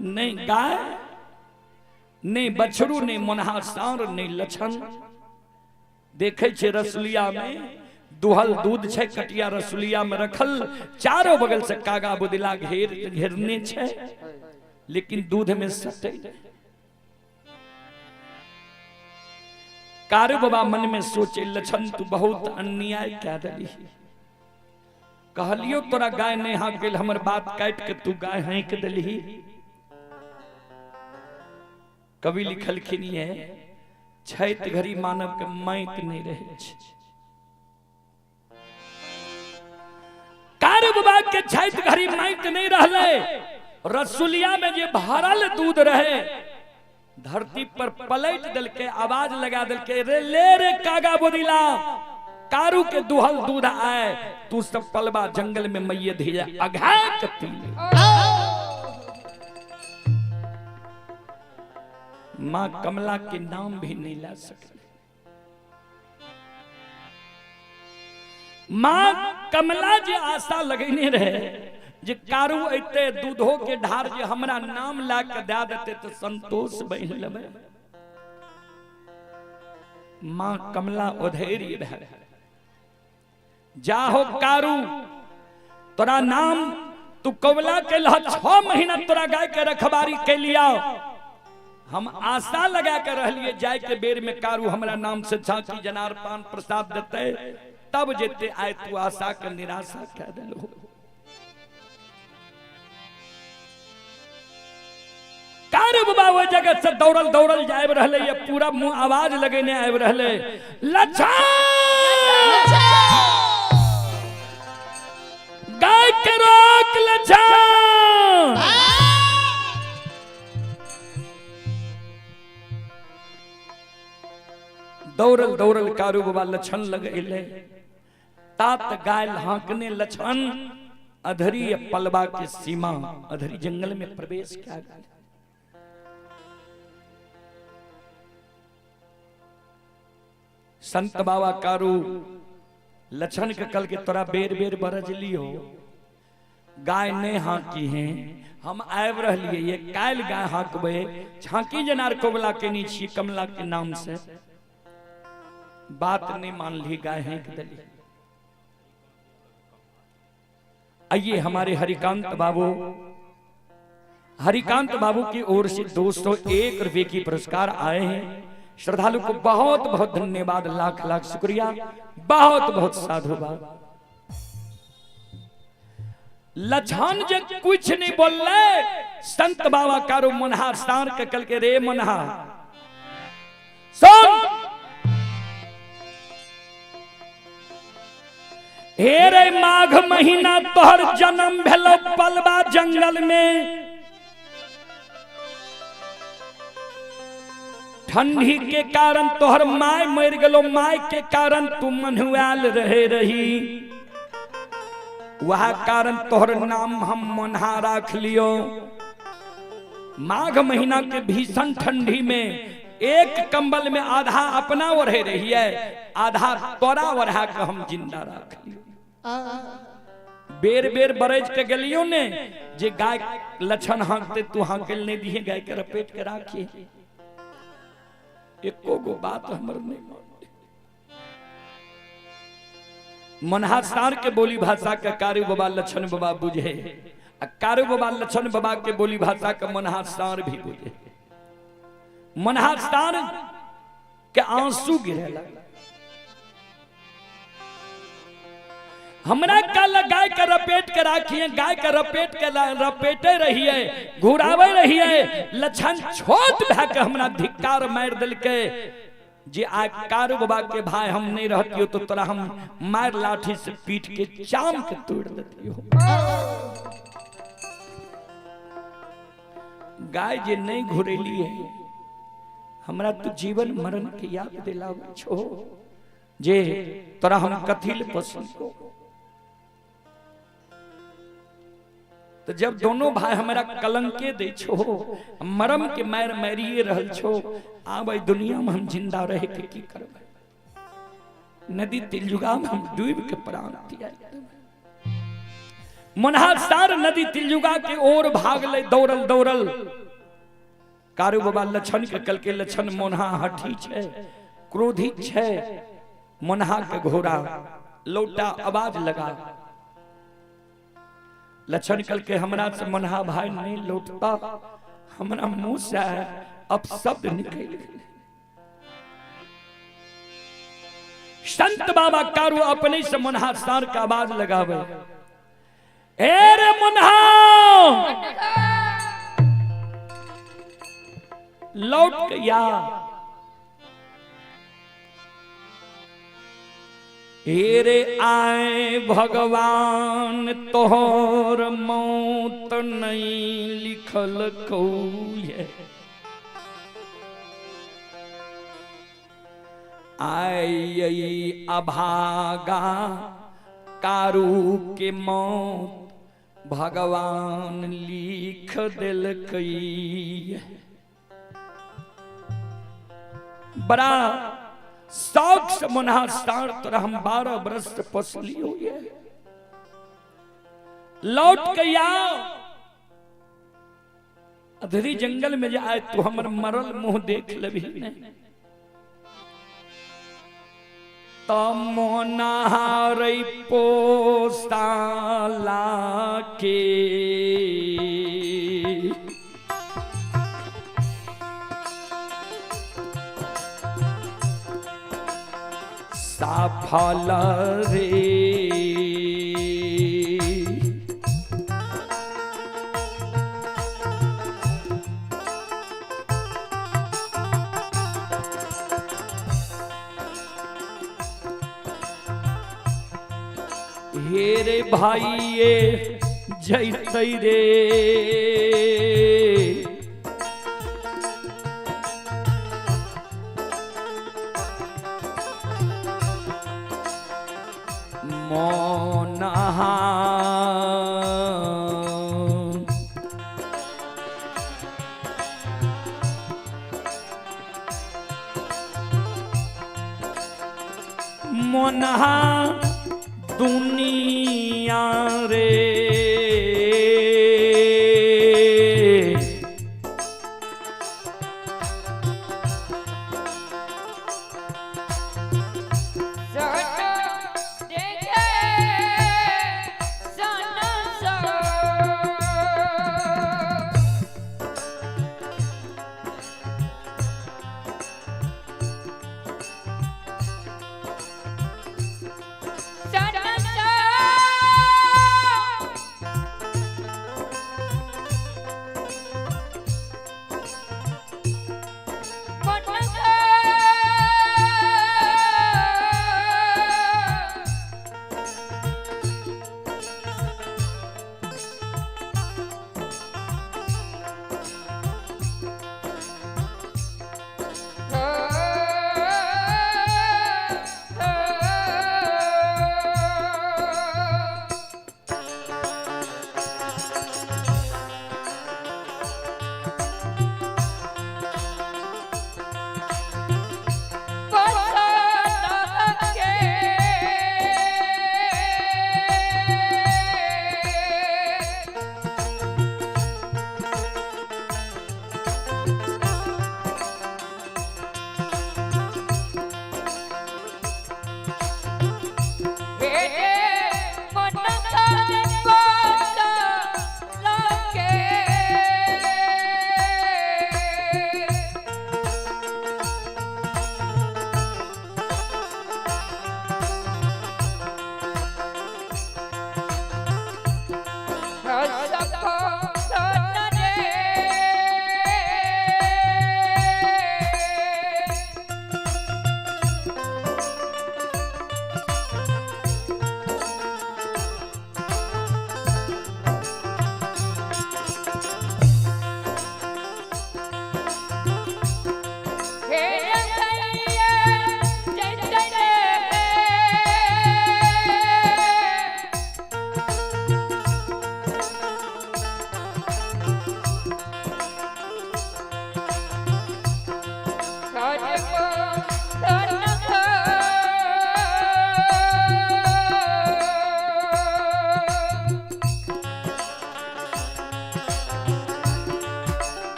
नहीं गाय, नहीं बछरू, नहीं मुनहा सार, नहीं लक्षण। देखे छे रसुलिया में दुहल दूध छे, कटिया रसुलिया में रखल, चारों बगल से कागा बुदिला घेर घेरने छे, लेकिन दूध में सटे। कारू बाबा मन में सोचे लक्षण तू बहुत अन्याय कह दली, कहलियो तोरा गाय नहीं हाँक गेल, हमर बात काट के तू गाय हाँक दली। कवि लिखलखिन ये छैत घड़ी मानव के माइत नहीं रहे छै। कारू बाबा के छैत घड़ी माइत नहीं रहले, रसुलिया में जे भरल दूध रहे धरती पर पलट देलके, आवाज लगा देलके, रे ले रे कागा बोदिला, कारू के दुहल दूध आए, तू सब पलबा जंगल में मैये धीरे अघा के पी ले। मां कमला के नाम भी नहीं ला सकले। मां कमला जे आशा लगेने रहे जे कारू अइते दूधो के ढार जे हमरा नाम ला के दे देते तो संतोष बनि लेबै। मां कमला अधैर्य भए जाहो कारू तोरा नाम तू कमला के लह 6 महीना तोरा गाय के रखबारी के लिया। हम आशा लगा के रहलिए जाय के बेर में कारू हमरा नाम से झांकी जनार पान प्रसाद देते तब जेते आए, तू आशा के निराशा कह देलो। कारू बाबा वो जगत से दौड़ल दौड़ल जाए रहले, ये पूरा मुंह आवाज लगेने आबि रहले, लच्छा गाय के रोक लच्छा। दौड़ल दौड़ल कारू बाबा लक्षण लगेले, तात गाय हाँकने लक्षण अधरी पलवा के सीमा अधरी जंगल में प्रवेश किया गया। संत बाबा कारू लक्षण के कल के तोरा बेर बेर बरज लियो, गाय ने हाँकी है, हम आबि रहलिए ये काल्हि गाय हाँकबे, झांकी जनार कोबला के छी कमला के नाम से, बात नहीं मान ली, गाय हाँक दिली। आइए हमारे हरिकांत बाबू, हरिकांत बाबू की ओर से 201 रुपये की पुरस्कार आए हैं। श्रद्धालु को बहुत बहुत धन्यवाद, लाख लाख शुक्रिया, बहुत बहुत साधुवाद। लछन जे कुछ नहीं बोलले, संत बाबा कारो मनहा सार के कल के रे मनहा सुन, हे रे माघ महीना तोहर जन्म भेलो पलवा जंगल में, ठंडी के कारण तोहर my मर गलो, my के कारण तू मनुआल रहे रही, वह कारण तोहर नाम हम मनहा राख लियो। माघ महीना के भीषण ठंडी में एक कंबल में आधा अपना ओढ़े रही है, आधा तोरा ओढ़ा के हम जिंदा राख लियो। बेर बेर बरज के गलियो ने जे गाय लक्षण हाँकते तू हाँकल नहीं दिए, गाय के रपेट के राखिए, एको गो बात हमर नहीं मानते। मनहा सार के बोली भाषा के कारू बाबा लक्षण बाबा बुझे, आ कारू बाबा लक्षण बाबा के बोली भाषा के मनहा सार भी बुझे। मनहा सार के आंसू गिरे लगा, हमरा कल गाय के रपेट के राखिए, गाय के रपेट के रपेटे रहिए, घुरावे रहिए, लक्षण छोट भए के हमरा धिक्कार मारि देलकै जे आ कारू बाबा के भाई हम नहीं रहतियो तो तोरा हम मार लाठी से पीट के चाम के तोड़ देतियो। गाय जे नहीं घुरेली है हमरा तो जीवन मरण के याद दिलावे छो जे तोरा हम कथिल पसंद को। तो जब दोनों भाई हमारा कलंके दे छो, मरम के मार मारिए रहल छो, आब एहि दुनिया में हम जिंदा रहे के की करबै, नदी तिलजुगा में हम डूब के प्राण त्याग देबै। मनहा सार नदी तिलजुगा के ओर भागले दौड़ल दौड़ल। कारू बाबा लक्षण के कल के लक्षण मोनहा हठी छे, क्रोधी छे, मोनहा के घोड़ा लौटा आवाज लगा। लक्षण कल के हमरा से मनहा भाई नहीं लौटता, हमरा मुंह से अब शब्द निकल गए। संत बाबा कारू अपने से मनहा सार का आवाज लगावे, ए रे मनहा लौट के या, हेरे आए भगवान तोहर मौत नहीं लिखल कौये, आई अभागा कारू के मौत भगवान लिख दिलकै। बड़ा शौक से मनहा सार तोरा हम 12 बरस से पसली हुई है, लौट के आओ अधरी जंगल में जाए तो हमर मरल मुंह देख लेबही नहीं। त मोनहारै पोसाला के। साफल रे हे रे भाई ये जैतै रे। मोनहा मोनहा दुनिया रे।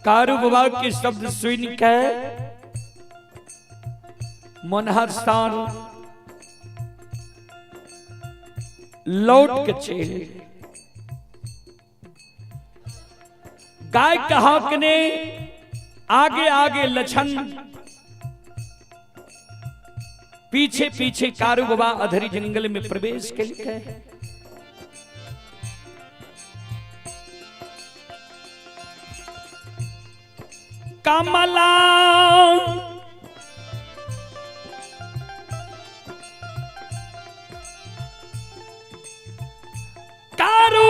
कारू बाबा के शब्द सुन के मनहर सार लौट के चल गाय कहाकने आगे आगे लछन, पीछे पीछे कारू बाबा अधरी जंगल में प्रवेश के लिए। कमला कारू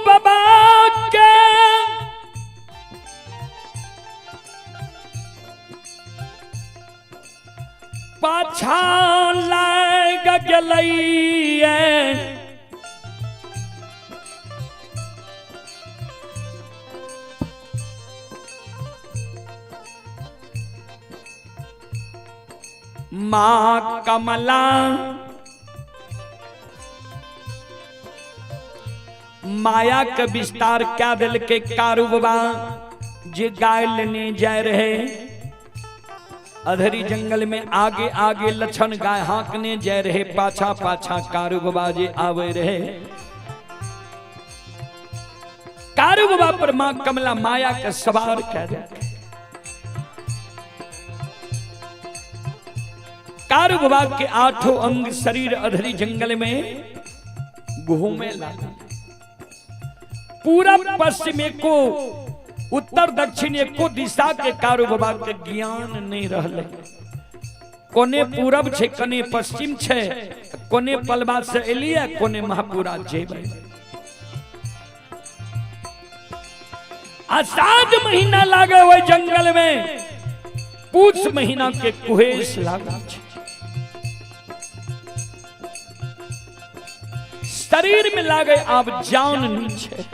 बाबा के पाछा चलैया। माँ कमला माया के विस्तार क्या दिल के कारू बाबा जे गाय लेने जाए रहे अधरी जंगल में आगे आगे लक्षण गाय हाँकने जाए रहे, पाछा पाछा कारू बाबा जे आवे रहे। कारू बाबा पर माँ कमला माया के सवार कह दे। कारू बाबा के आठों अंग शरीर अधरी जंगल में घूमे लगा। पूरब पश्चिम को उत्तर दक्षिण एको दिशा के कारू बाबा के ज्ञान नहीं रहले। कोने पूरब छे कोने पश्चिम छे, कोने पलवा से एलिए कोने महापुरा जेबे। आ 7 महीना लागे ओहि जंगल में, पूछ महीना के कुहेस लागे छे। शरीर में लागे आब जान नहीं छे।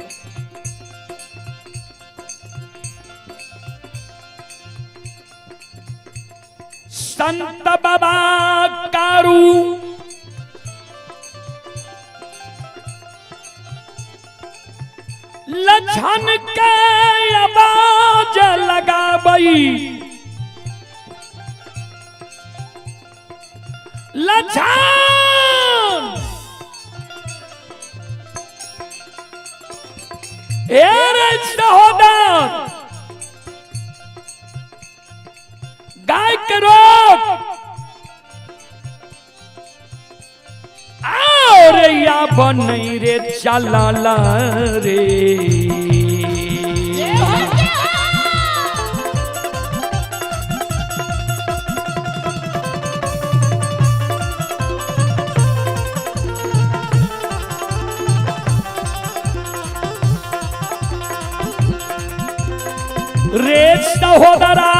संत बाबा कारू लक्षण के आवाज लगाबई, लक्षण ए रे सहोदर गाय के रोक आओ रे या बनई रे चला ला रे। रे सहोदरा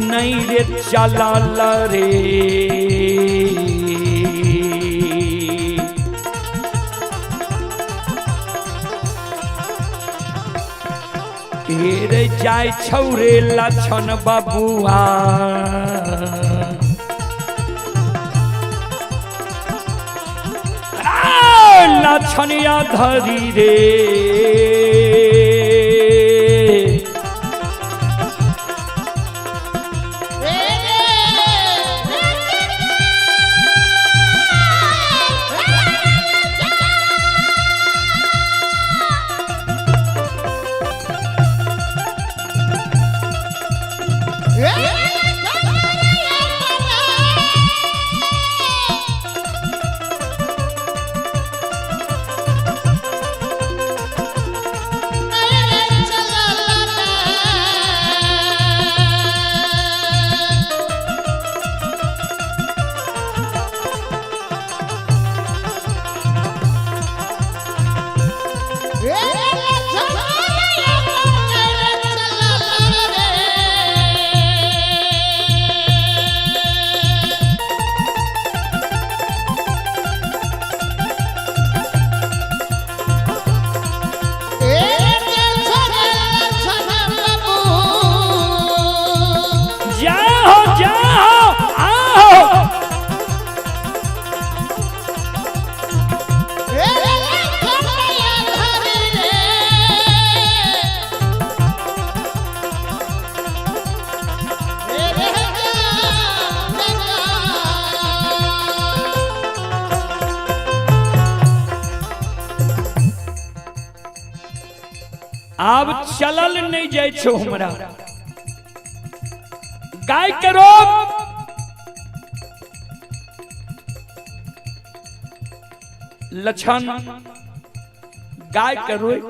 नहीं रे चला रे। रे जाय छौरे लक्षण बबुआ लक्षणिया धरी रे। आब चलल नहीं जाय छो हमरा गाय के रोक लक्षण गाय के रोक।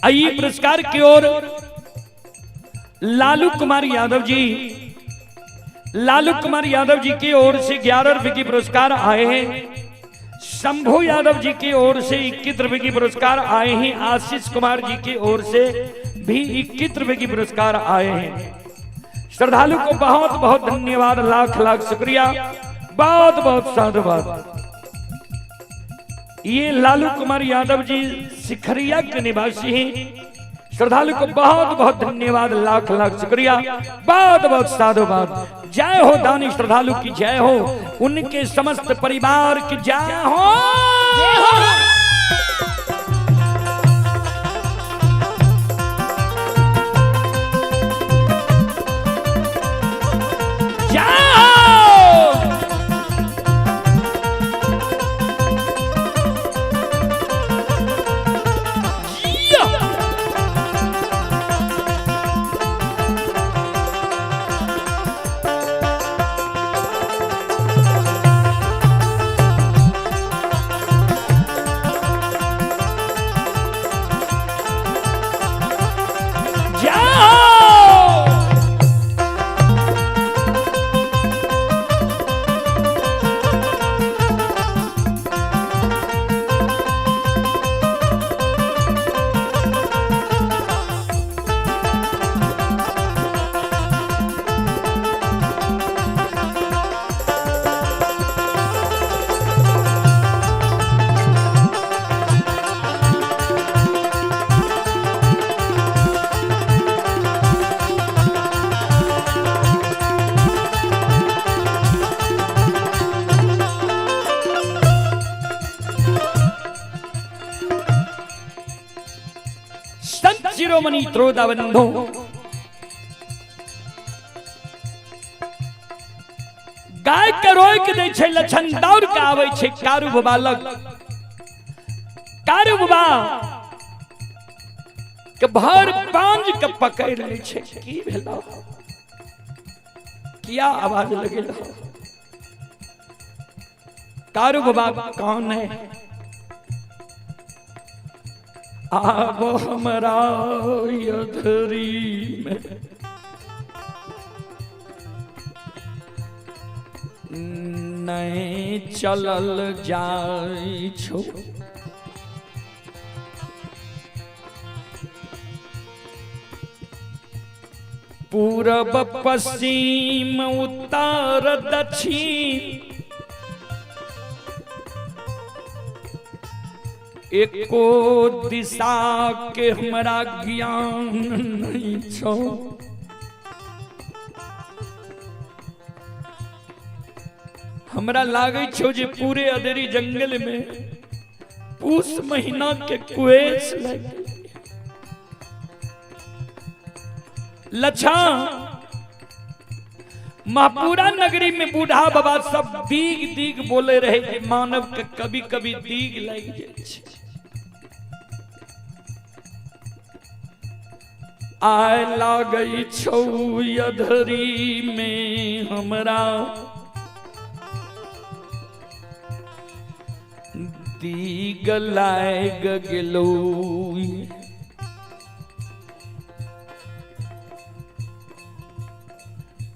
आई पुरस्कार की ओर लालू कुमार यादव जी, लालू कुमार यादव जी की ओर से 11 रुपए की पुरस्कार आए हैं। शंभू यादव जी की ओर से 21 रुपए की पुरस्कार आए हैं। आशीष कुमार जी की ओर से भी 21 रुपए की पुरस्कार आए हैं। श्रद्धालु को बहुत बहुत धन्यवाद, लाख लाख शुक्रिया, बहुत बहुत साधुवाद। ये लालू कुमार यादव जी सिखरिया के निवासी हैं। श्रद्धालु को बहुत बहुत धन्यवाद, लाख लाख शुक्रिया, बहुत बहुत साधुवाद। जय हो दानी श्रद्धालु की जय हो, उनके समस्त परिवार की जय हो। जय हो। जिया। जाओ। संत शिरोमणि त्रोदा बंधु, गाय के रोक दै छै लछन, दौड़ के आबै छै कारू बाबा लग। कारू बाबा के भर पांज के पकड़ लै छै। की भेलो, किया आवाज लगेलो? कारू बाबा कौन है? आबो हमरा यधरी में नहीं चलल जाय छो, पूरब पश्चिम उत्तर दक्षिण एको दिशा के हमरा ज्ञान नहीं छो। हमरा लागै छो जे पूरे अधेरी जंगल में पूस महीना के कुएस लग लछा। महापुरा नगरी में बूढ़ा बाबा सब दीग दीग बोले रहे कि मानव के कभी कभी दीग लग जाय छै। आय लागै छौ अधरी में हमरा दीग लाग गेलौ।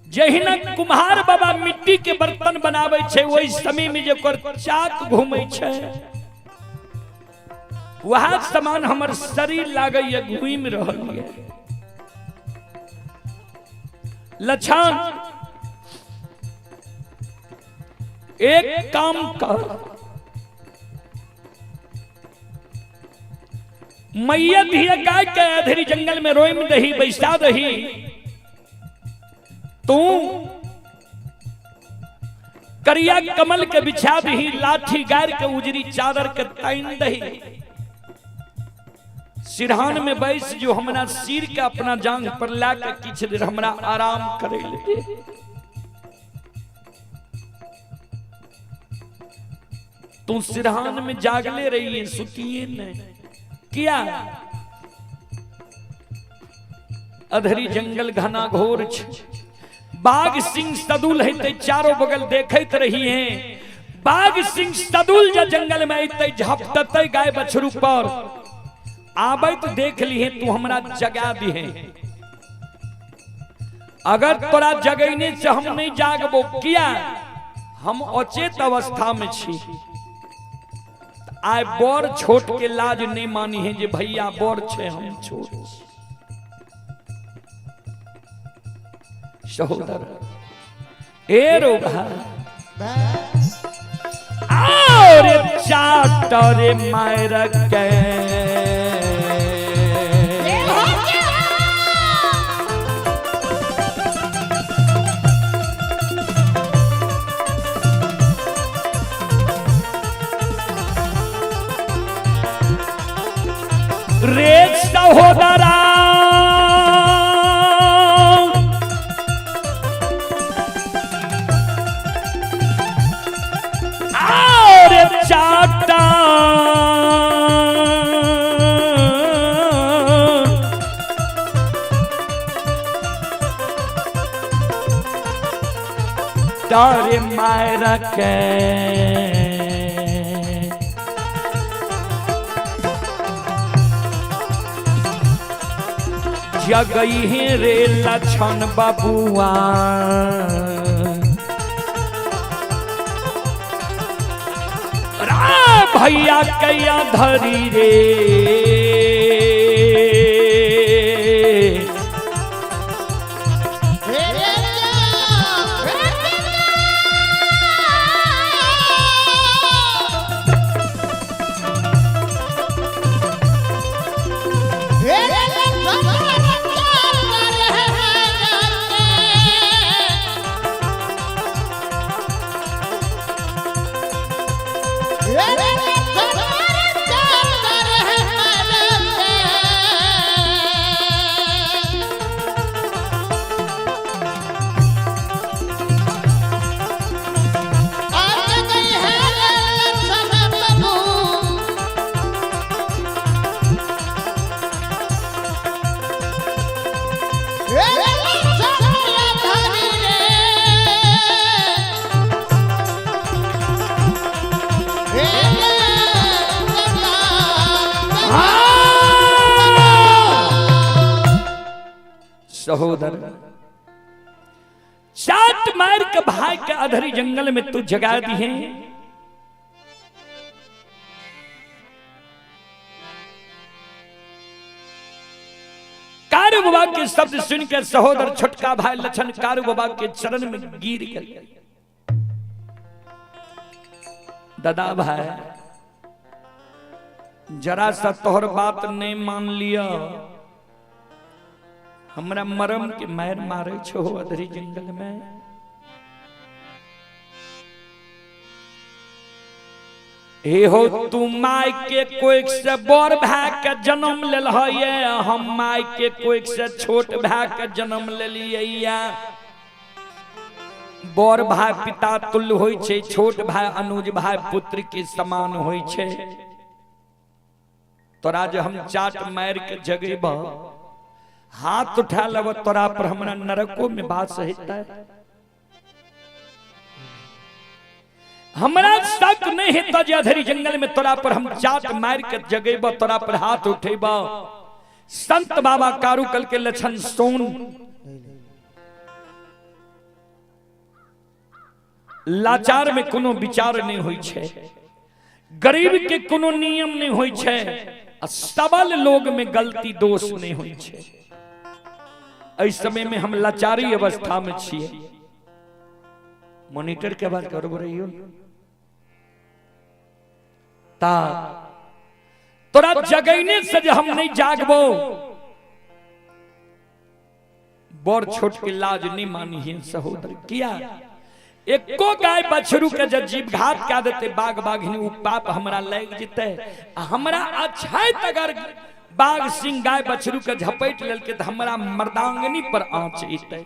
जहिना कुम्हार बाबा मिट्टी के बर्तन बनाबै छै, ओहि समय में जे ओकर चाक घूमै छै, वह समान हमर शरीर लागैया घूमि रहल ये। लछन, एक काम कर, मैया धिया गाय के अधेरी जंगल में रोइम दही बैसा दही, तू करिया कमल के बिछा दही, लाठी गार के उजरी चादर के ताइन दही, सिरहान में बैस जो हमरा सिर के अपना जांग पर ला के किछु देर हमरा आराम करे ले। तू सिरहान में जागले रही है, सुतिए नहीं किया? अधरी जंगल घना घोर छे, बाघ सिंह सदुल है ते चारों बगल देखत रही है। बाघ सिंह सदुल जा जंगल में अइते झपटते गाय बछरू पर, आबैत देख लिहे तू हमरा जगा दिहे। अगर तोरा जगैने से हम नहीं जागबो, किया हम अचेत अवस्था में छी। आइ बड़ छोट के लाज नहीं मानी है जे भैया बड़ छे हम छोट। सहोदर ए रो भाई और चाटर मार के रे सहोदरा और चाटा तारे मार के जगई है रे लक्षण बबुआ। भैया कैया धरी रे सहोदर चाट मार के भाई के अधरी जंगल में तू जगा दी है। कारू बाबा के शब्द सुनकर सहोदर छोटका भाई लक्षण कारू बाबा के चरण में गिर गए। दादा भाई जरा सा तोहर बात नहीं मान लिया, हमरा मरम के मार मारे छो अधरी जंगल में। हे हो तू my के कोई से बड़ भाई के जन्म लेल है, हम my के कोई से छोट भाई के जन्म लेलिए। बड़ भाई पिता तुल्य होय छे, छोट भाई अनुज भाई पुत्र के समान होय छे। तोरा जे हम चाट मार के जगेब, हाथ उठा लब तोरा पर हमरा नरको में बास हेतै। हमरा शक नहीं हेतै जे अधरी जंगल में तोरा पर हम चाट मार के जगेब, तोरा पर हाथ उठेब। संत बाबा कारूकल के लक्षण सोन लाचार में कोनो विचार नहीं होई छे, गरीब के कोनो नियम नहीं होई छे, आ सबल लोग में गलती दोष नहीं होई छे। एहि समय में हम लाचारी अवस्था में छिए। मॉनिटर के बात करबो रहियो ता तोरा जगैने से जे हम नहीं जागबो, बड़ छोट के लाज नहीं मानी है सहोदर। किया एको गाय बछरू के जब जीव घात कए देते बाघ बाघिनी, उ पाप हमरा लागि जेतै। आ हमरा अछैत अगर बाघ सिंह गाय बछरू के झपेट लेलकै तऽ हमरा मर्दांगनी पर आँच एतै।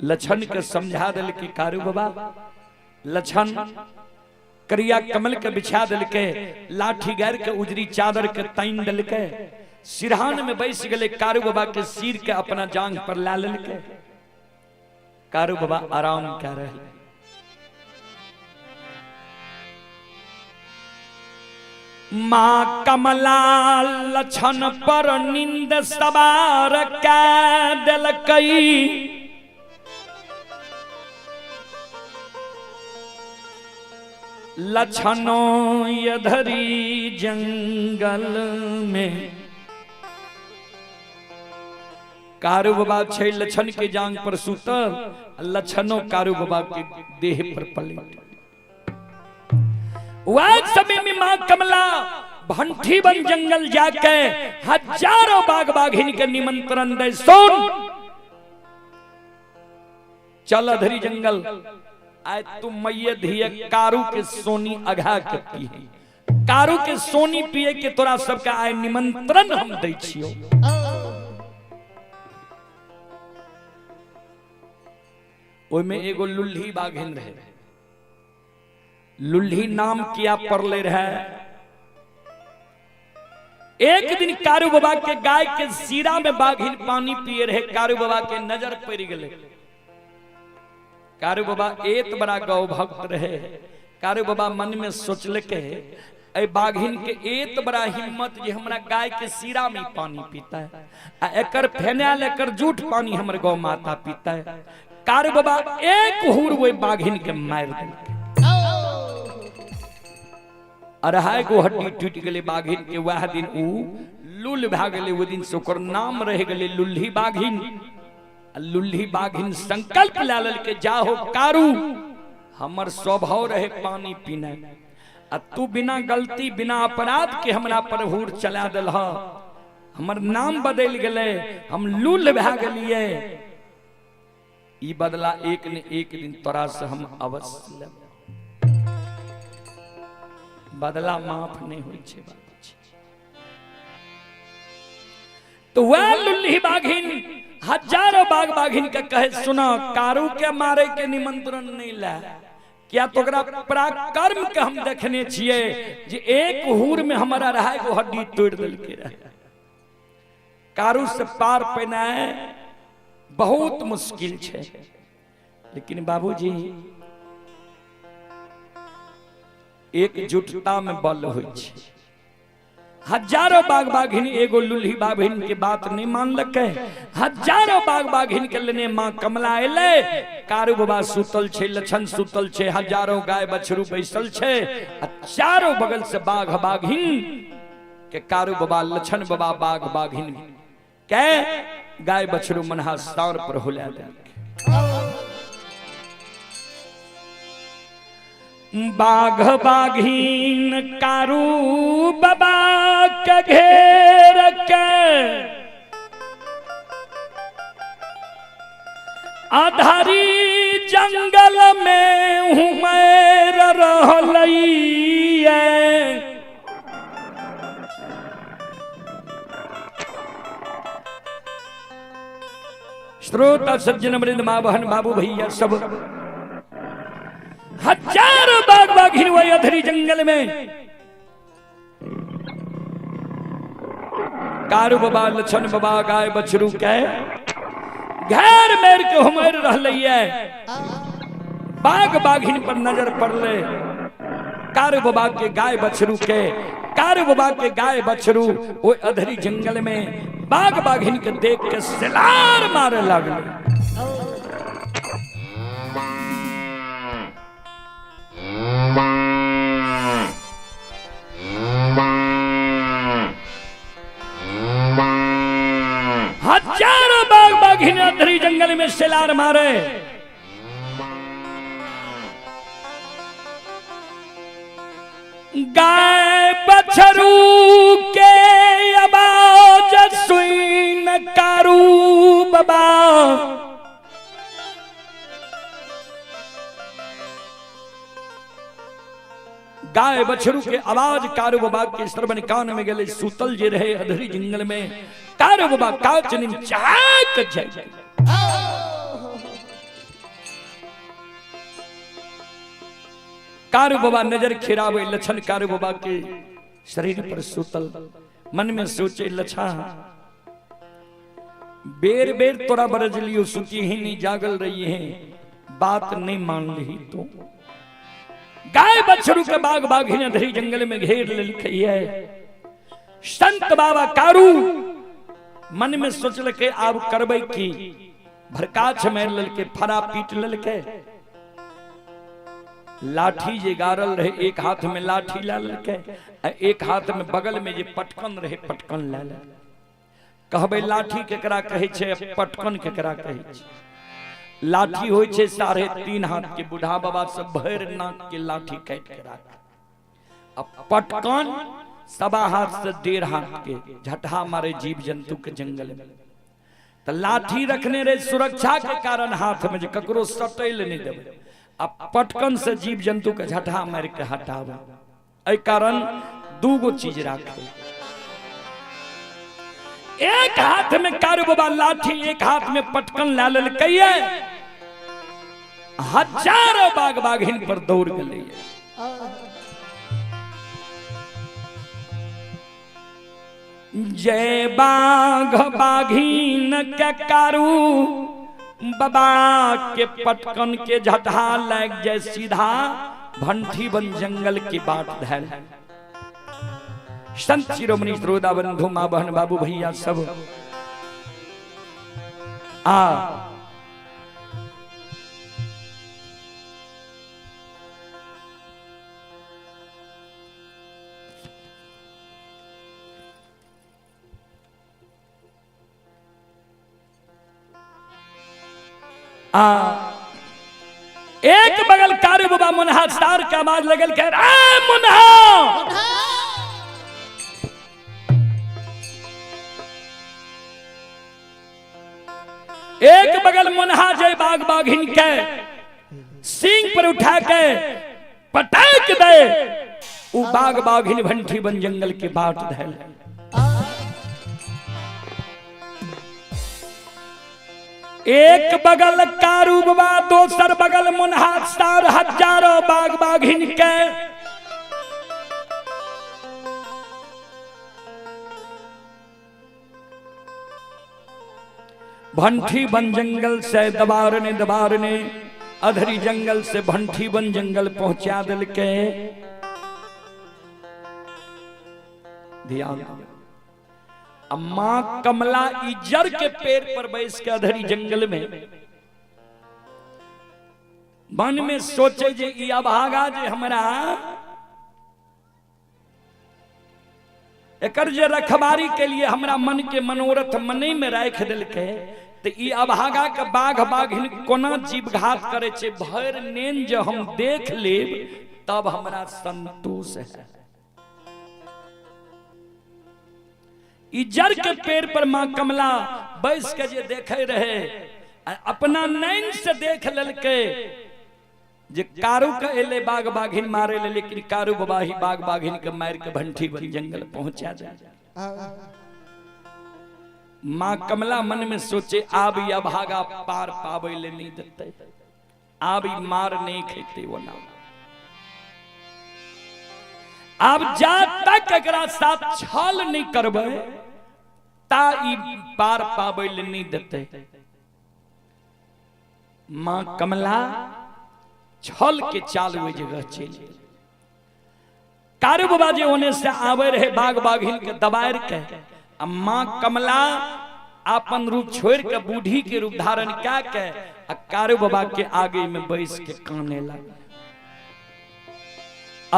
लक्षण के समझा देलकै कारू बाबा। लक्षण करिया कमल के बिछा देलकै, लाठी गार के उजरी चादर के तानि देलकै, सिरहान में बैस गेलै, कारू बाबा के सिर के अपना जांघ पर ला लेलकै। कारू बाबा आराम कए रहल। माँ कमला लछन पर नींद सवार कै देलकै। लछनो यधरी जंगल में कारू बाबा छै लछन के जांग पर सुतल, लछनो कारू बाबा के देह पर पलट। वह समय में मां कमला भंठी बन जंगल जाके हजारों बाघ बाघिन के निमंत्रण दे, सुन चल अधरी जंगल आए तुम मैये धिये कारू के सोनी अघा के पिए, कारू के सोनी पिए के तोरा सबका आए निमंत्रण हम दै छियो। ओइमे एगो लुल्ही बाघिन रहे, लुल्ही नाम किया पड़ले रहे। एक दिन कारू बाबा के गाय के सीरा में बाघिन पानी पिए रहे, कारू बाबा के नजर पड़ गए। कारू बाबा एत बड़ा गौ भक्त रहे, कारू बाबा मन में सोचल के ए बाघिन के एत बड़ा हिम्मत जे हमरा गाय के सीरा में पानी पीता है, आ एकर फेनाइल एकर जूठ पानी हमर गौ माता पीता है। कारू बाबा एक हुर वो बाघिन के मार देलकै, अढ़ाई गो हड्डी टूट गए बाघिन के। वह दिन ऊ लुल भा गए, वो दिन से ओकर नाम रह गए लुल्ही बाघिन। लुल्ही बाघिन संकल्प ला लेलकै, जाहो कारू हमर स्वभाव रहे पानी पीना, आ तू बिना गलती बिना अपराध के हमरा पर हुर चला दिलह, हमर नाम बदल गए, हम लुल भा गेलिए, ई बदला एक ने एक दिन तोरा से हम अवश्य लेब। बदला माफ नहीं होई छे बाबूजी। तो वह लुल्ही बाघिन हजारों बाघ बाघिन के कहे, सुना कारू के मारे के निमंत्रण नहीं ला, क्या तो पराक्रम के हम देखने छिए जे एक हुर में हमारा रहा गो हड्डी तोड़ देलके रहे। कारू से पार पेनाए बहुत मुश्किल छे, लेकिन बाबूजी एकजुटता में बल होइ छे। हजारों बाघ बाघिन एगो लुल्ही बाघिन के बात नहीं मानलकै, हजारों बाघ बाघिन के लेने माँ कमला एलै। कारू बाबा सुतल छे, लछन सुतल छे, हजारों गाय बछरू बैसल छे, आ चारों बगल से बाघ बाघिन के कारू बाबा लछन बाबा बाघ बाघिन के गाय बछरू मनहा सार पर हुला देलकै। बाघ बाघिन कारू बाबा के घेर के आधारी जंगल में हुमैर रहलैये। श्रोता सज्जन वृंद माँ बहन बाबू भैया सब हजारों बाघ बाघिन वही अधरी जंगल में कारू बाबा लछन बाबा गाय बछरू के घेर मेर के हुमैर रहलैये। बाघ बाघिन पर नजर पड़ले, कारू बाबा के गाय बछरू के, कारू बाबा के गाय बछरू वो अधरी जंगल में बाघ बाघिन के देख के सिलार मारे लगले। हजारों बाघ बाघिन अधरी जंगल में सिलार मारे। गाय बछरू के आवाज सुन कारू बाबा गाय बछरू के आवाज कारू बाबा के श्रवण कान में गेले। सुतल जे रहे अधरी जंगल में कारू बाबा काच नींद चाक जाय। कारू बाबा नजर खिरावे लछन कारू बाबा के शरीर पर सुतल, मन में सोचे लछा बेर बेर तोरा बरज लियो सुती ही नहीं जागल रही है, बात नहीं मान ली तो गाय बछरू के बाघ बाघिन धरी जंगल में घेर लेलकै। संत बाबा कारू मन में सोचलकै आब करबै की, भरकाछ मारि लेलकै, फड़ा पीट लेलकै, लाठी जे गारल रहे एक हाथ में लाठी ला लेलकै आ एक हाथ में बगल में जे पटकन रहे पटकन ला लेलकै। कहबै लाठी केकरा कहै छै, पटकन केकरा कहै छै? लाठी होइ छै 3.5 हाथ के, बूढ़ा बाबा सब भरि नाक के लाठी काटि के राख। आ पटकन 1.25 हाथ से 1.5 हाथ के, झटहा मारे जीव जंतु के जंगल में। तो लाठी रखने रहे सुरक्षा के कारण हाथ में, जे ककरो सटै ले नहीं देबै, आ पटकन से जीव जंतु के झटहा मारि के हटाबै, एहि कारण दूगो चीज राखे। एक हाथ में कारू बाबा लाठी, एक हाथ में पटकन ला लेलकै, हजारों बाघ बाघिन पर दौड़ गेलै। जय बाघ बाघिन के कारू बाबा के पटकन के झटहा लाग जाय सीधा भंठी बन जंगल की बाट धैल। संत शिरोमणि श्रोता बंधु माँ बहन बाबू भैया सब आ आ एक बगल कारू बाबा मुन्हा सार के आवाज लगल के आ मुन्हा। एक बगल मुन्हा जय बाघ बाघिन के सिंह पर उठा के पटक दे, उ बाघ बाघिन भंठी बन जंगल के बाट धैल। एक बगल कारू बाबा, दोसर बगल मुन्हा सार, हजारों बाघ बाघिन के। भंठी बन जंगल से दबारने दबारने अधरी जंगल से भंठी बन जंगल पहुंचा दिलके। ध्यान अम्मा कमला इजर के पेड़ पर बैस के अधरी जंगल में मन में सोचे जे ई अभागा जे हमरा एकर जे रखबारी के लिए हमरा मन के मनोरथ मने में राखि देलकै, तो ई अभागा के बाघ बाघिन कोना जीवघात करे छै, भरि नेन जे हम देख लेब तब हमरा संतोष है। ई जड़ के पेड़ पर मां कमला बैस के जे देखे रहे, अपना नैन से देख लेलकै जे कारू के एले बाघ बाघिन मारे ले, लेकिन कारू बाबा ही बाघ बाघिन के मार के भंठी बन जंगल पहुंचा जाए। मां कमला मन में सोचे आब ई अभागा पार पाबै ले नहीं देते, आब ई मार नहीं खेते ओना, आब जा तक एकरा साथ छल नहीं करबै ता ई पार पाबै ले नहीं देते। मां कमला छल के चाल ओहि जगह चलि गेल। कारू बाबा जे ओने से आवे रहे बाघ बाघिन के दबारि के, आ मां कमला अपन रूप छोड़ के बूढ़ी के रूप धारण कए के आ कारू बाबा के आगे में बैस के काने लागल।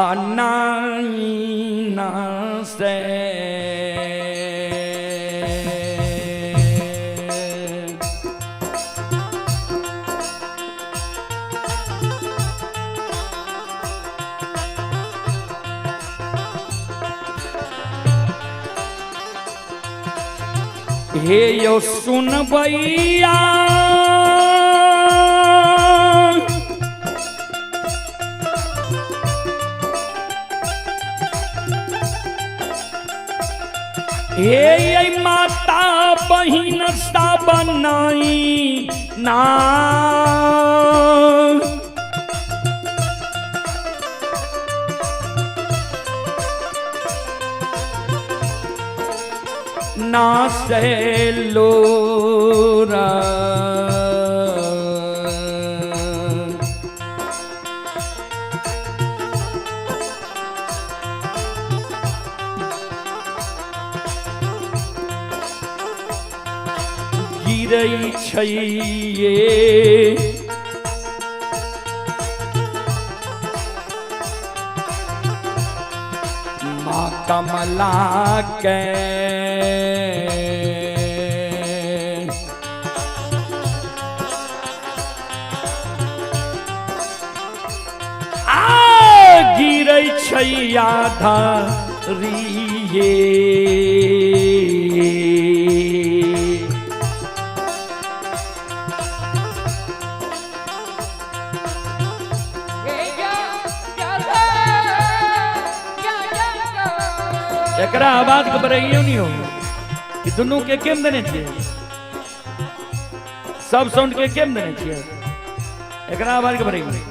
अनाईना से हे यो सुनबैया हे माता बहिन सा बनाई ना, ना से लोरा गिरै छैये। माँ कमला के आ गिरै छै आधा रिये। एकरा आवाज के बरैयो नहीं हो कि दुनू के केम देने छियै, सब साउंड के केम देने छियै, एकरा आवाज के बरैयो।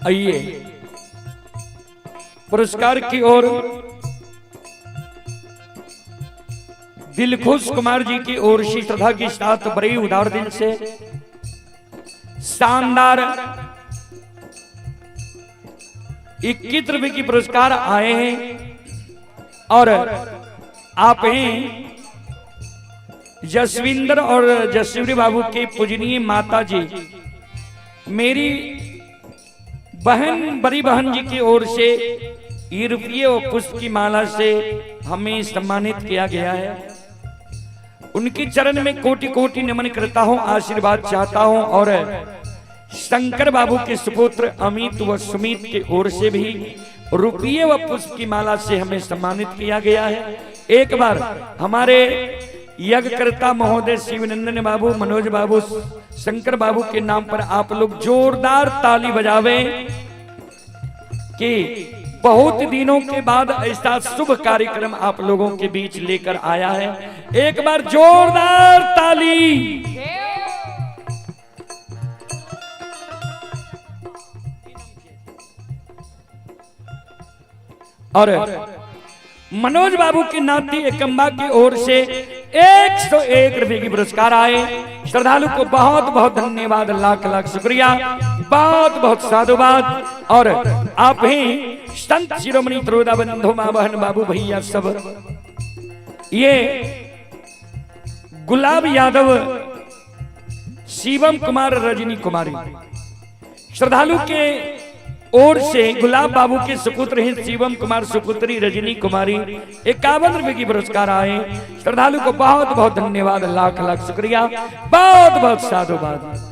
आइए पुरस्कार की ओर दिलखुश कुमार जी की ओर से श्रद्धा के साथ बड़े उदार दिल से शानदार 21 रुपए की पुरस्कार आए हैं। और आप हैं जसविंदर और जसवीर बाबू के पूजनीय माता जी, मेरी बहन बड़ी बहन जी की ओर से ये रुपये और पुष्प की माला से हमें सम्मानित किया गया है। उनके चरण में कोटि कोटि नमन करता हूं, आशीर्वाद चाहता हूं। और शंकर बाबू के सुपुत्र अमित व सुमित की ओर से भी रुपये व पुष्प की माला से हमें सम्मानित किया गया है। एक बार हमारे यज्ञकर्ता महोदय शिवनंदन बाबू, मनोज बाबू, शंकर बाबू के नाम पर आप लोग जोरदार ताली बजावें कि बहुत दिनों के बाद ऐसा शुभ कार्यक्रम आप लोगों के बीच लेकर आया है। एक बार जोरदार ताली। और मनोज बाबू के नाती एकम्बा की ओर से 101 रुपए की पुरस्कार आए। श्रद्धालु को बहुत बहुत धन्यवाद, लाख लाख शुक्रिया, बहुत बहुत साधुवाद। और आप ही संत शिरोमणि त्रोदा बंधु माँ बहन बाबू भैया सब ये गुलाब यादव, शिवम कुमार, रजनी कुमारी श्रद्धालु के ओर से गुलाब बाबू के सुपुत्र हैं शिवम कुमार, सुपुत्री रजनी कुमारी, 51 रुपए की पुरस्कार आए। श्रद्धालु को बहुत बहुत धन्यवाद, लाख लाख शुक्रिया, बहुत बहुत साधुवाद।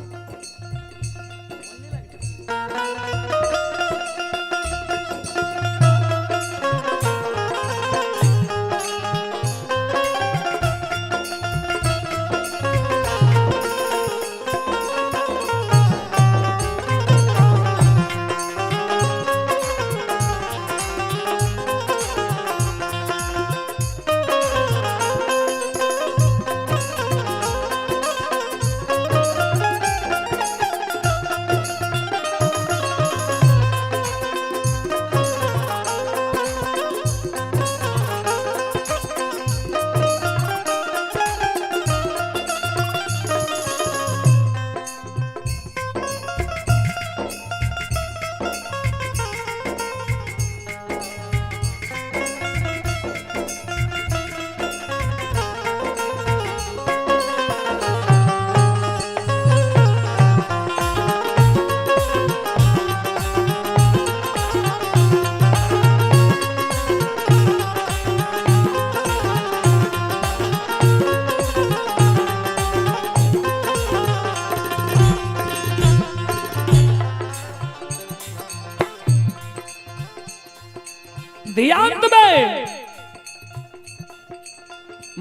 ध्यान देबै,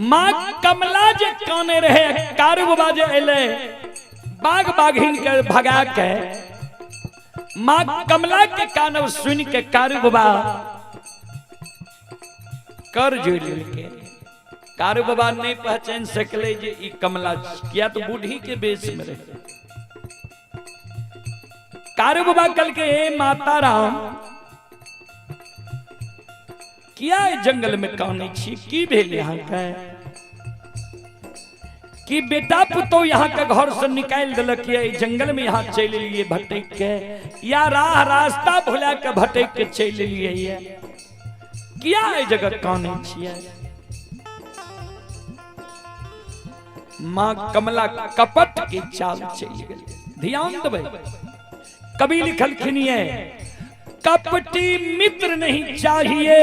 माँ कमला जे काने रहे, कारू बाबा जे एले बाघ बाघिन के भगा के, माँ कमला के कानब सुन के कारू बाबा कर जोड़ लेलकै। कारू बाबा नहीं पहचान सकले जे ई कमला, किया तो बूढ़ी के बेस में रहे। कारू बाबा कल के, हे माता राम, किया जंगल में कानै छी, की भेल यहाँ के कि बेटा पुतो यहाँ के घर से निकाल दिलक ये जंगल में यहाँ चलि एलियै भटक के, या राह रास्ता भुला के भटक के चलि एलियै ये, किया एहि जगह कानै छियै? माँ कमला कपट के चाल चलि गेलै। ध्यान देबै, कवि लिखलखिन ये, कपटी मित्र नहीं चाहिए,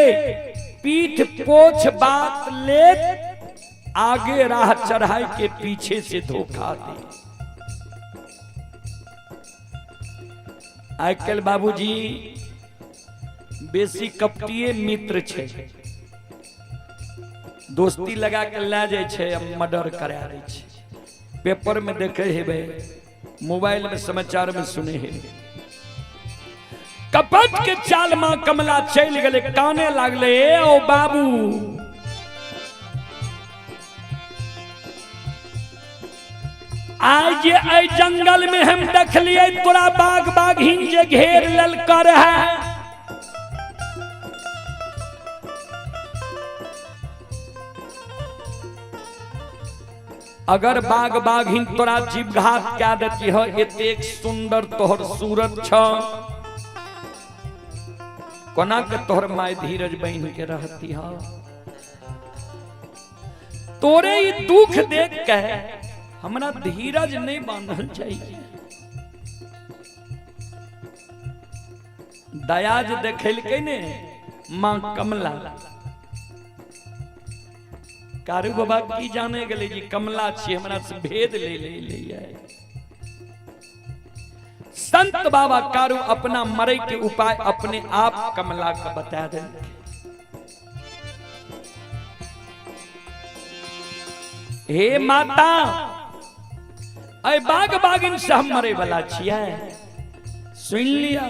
पीठ पोछ बात ले, आगे राह चढ़ाई के पीछे से धोखा दे। आइ काल्हि बाबूजी बेसी कपटिए मित्र छै, दोस्ती लगा के लए जाइ छै आ मर्डर करा दै छै। पेपर में देखे हेबै, मोबाइल में समाचार में सुने हेबै। कपट के चाल मां कमला चलि गेलै, काने लागलै, ए ओ बाबू, आज जे एहि जंगल में हम देखलियै तोरा बाघ बाघिन जे घेर लेलकर है, अगर बाघ बाघिन तोरा जीवघात कए देती हो, एतेक सुंदर तोहर सूरत छ, कोना के तोहर माय धीरज बहिन के रहती हो? तोरे ई दुख देख के हमरा धीरज नहीं बांधल चाहिए। दया जे देखेलकै ने मां कमला, कारू बाबा की जाने गेलै जी कमला छी, हमरा से भेद ले ले ले। संत बाबा कारू अपना मरे के उपाय अपने आप कमला के बता दे। हे माता, अय बाघ बागिन से हम मरे वाला छियै, सुन लिया।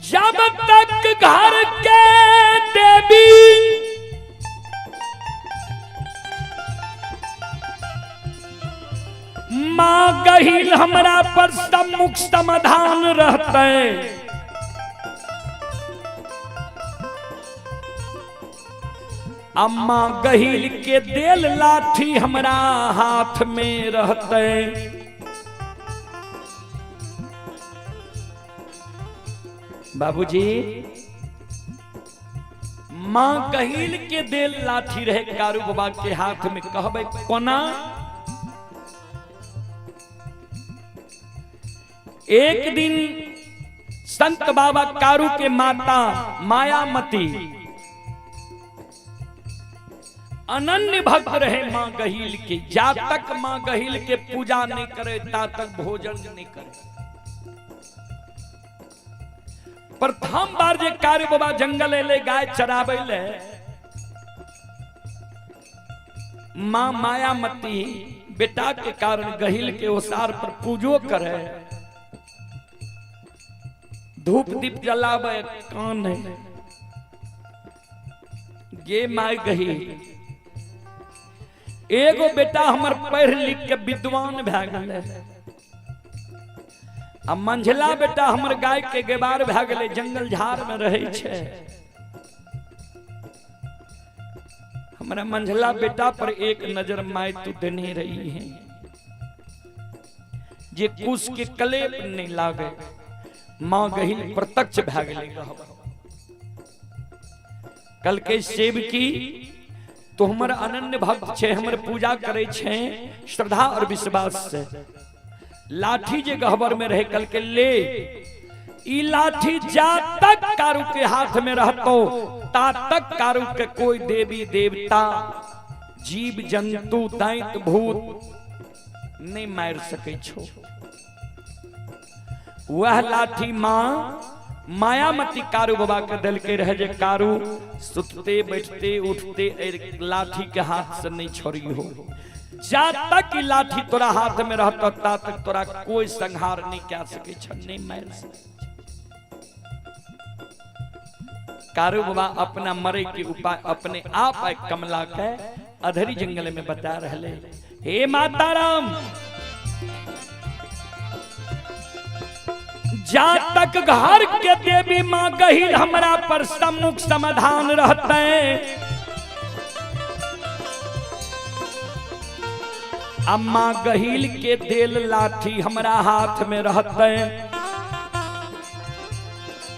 जब तक घर के देवी मां गहिल हमरा पर सम्मुख समाधान रहते, अम्मा गहिल के देल लाठी हमरा हाथ में रहते, बाबूजी माँ गहील के देल लाठी रहे कारू बाबा के हाथ में। कहबै कोना? एक दिन संत बाबा कारू के माता मायामती अनन्य भक्त रहे माँ गहील के। जा तक माँ गहील के पूजा नहीं करे ता तक भोजन नहीं करे। प्रथम बार जे कारू बाबा जंगल एले गाय चराबै ले, माँ मायामती बेटा के कारण गहील के ओसार पर पूजो करे, धूप दीप जलावे, कान है गे my गहील, एगो बेटा हमर पढ़ लिख के विद्वान भए गेलै, आ मंझला बेटा हमर गाय के गेबार भए गेलै, जंगल झाड़ में रहै छै। हमरा मंझला बेटा पर एक नजर my तू देने रही है, जे कुश के कलेप नहीं लागे। माँ गहील प्रत्यक्ष भए गेलै। कल के सेवकी तो हमर अनन्य भक्त छै, हमर पूजा करे छै श्रद्धा और विश्वास से। लाठी जे गहबर में रहे कल के ले, ई लाठी जा तक कारू के हाथ में रहतो ता तक कारू के कोई देवी देवता जीव जंतु दैत भूत नहीं मार सके छो। वह लाठी माँ मायामती कारू बाबा के दिल के रहे जे कारू सुतते बैठते उठते लाठी के हाथ से नहीं छोड़ी हो। जा तक ई लाठी तोरा हाथ में रहतो ता तक तोरा कोई संहार नहीं कह सके छ, नहीं मार सके। कारू बाबा अपना मरे के उपाय अपने आप आए कमला के अधरी जंगल में बता रहे। हे माता राम, जा तक घर के देवी माँ गहील हमरा पर सम्मुख समाधान रहते, अम्मा गहील के देल लाठी हमरा हाथ में रहते,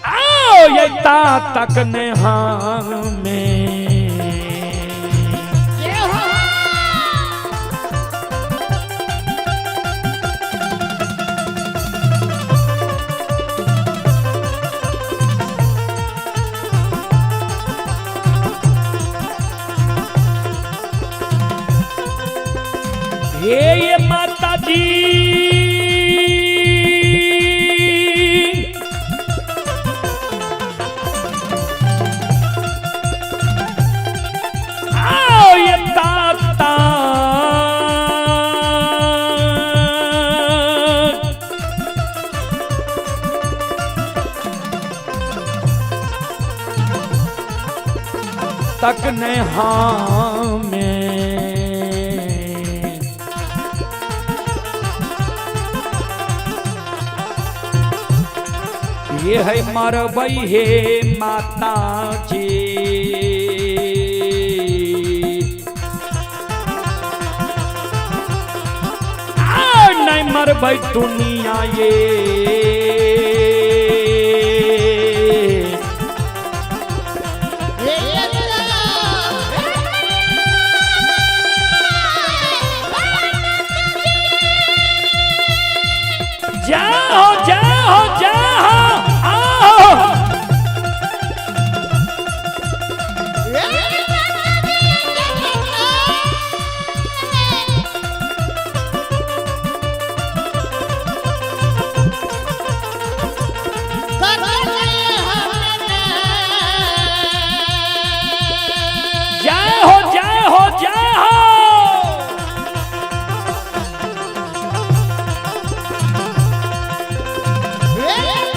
आओ ये ता तक ने में। हे ये माता जी, आओ ये ताता तक ने हमें ये है मरबई हे माता जी। नहीं मरबई दुनिया ये जाओ जाओ जाओ आओ। जय हो जय हो जय हो। Yeah!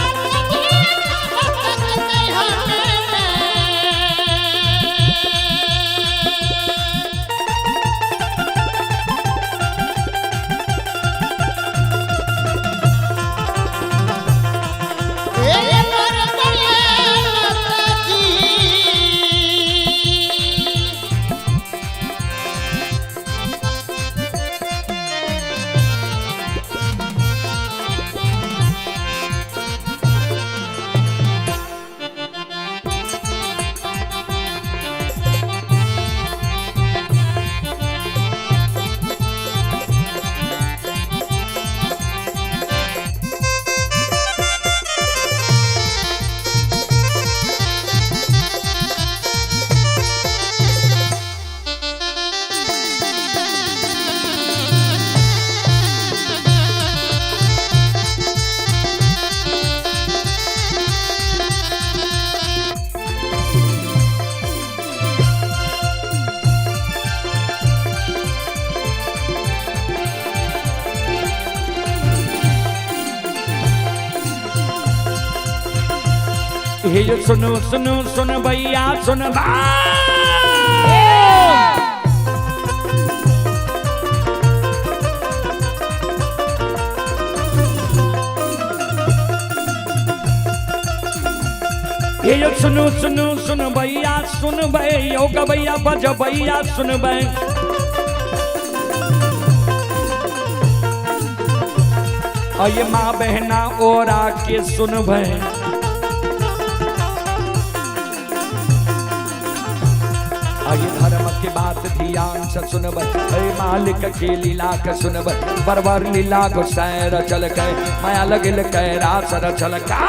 हे जो सुनो सुनो सुन भैया सुन बा। हे जो सुनो सुनो सुन भैया सुन यो गवैया बज भैया सुन ये माँ बहना ओरा के सुन ये धर्म के बात ध्यान से सुनब, मालिक के लीला के सुनब, बरबर लीला को सैर चल के माया लगिल के रास रचल का।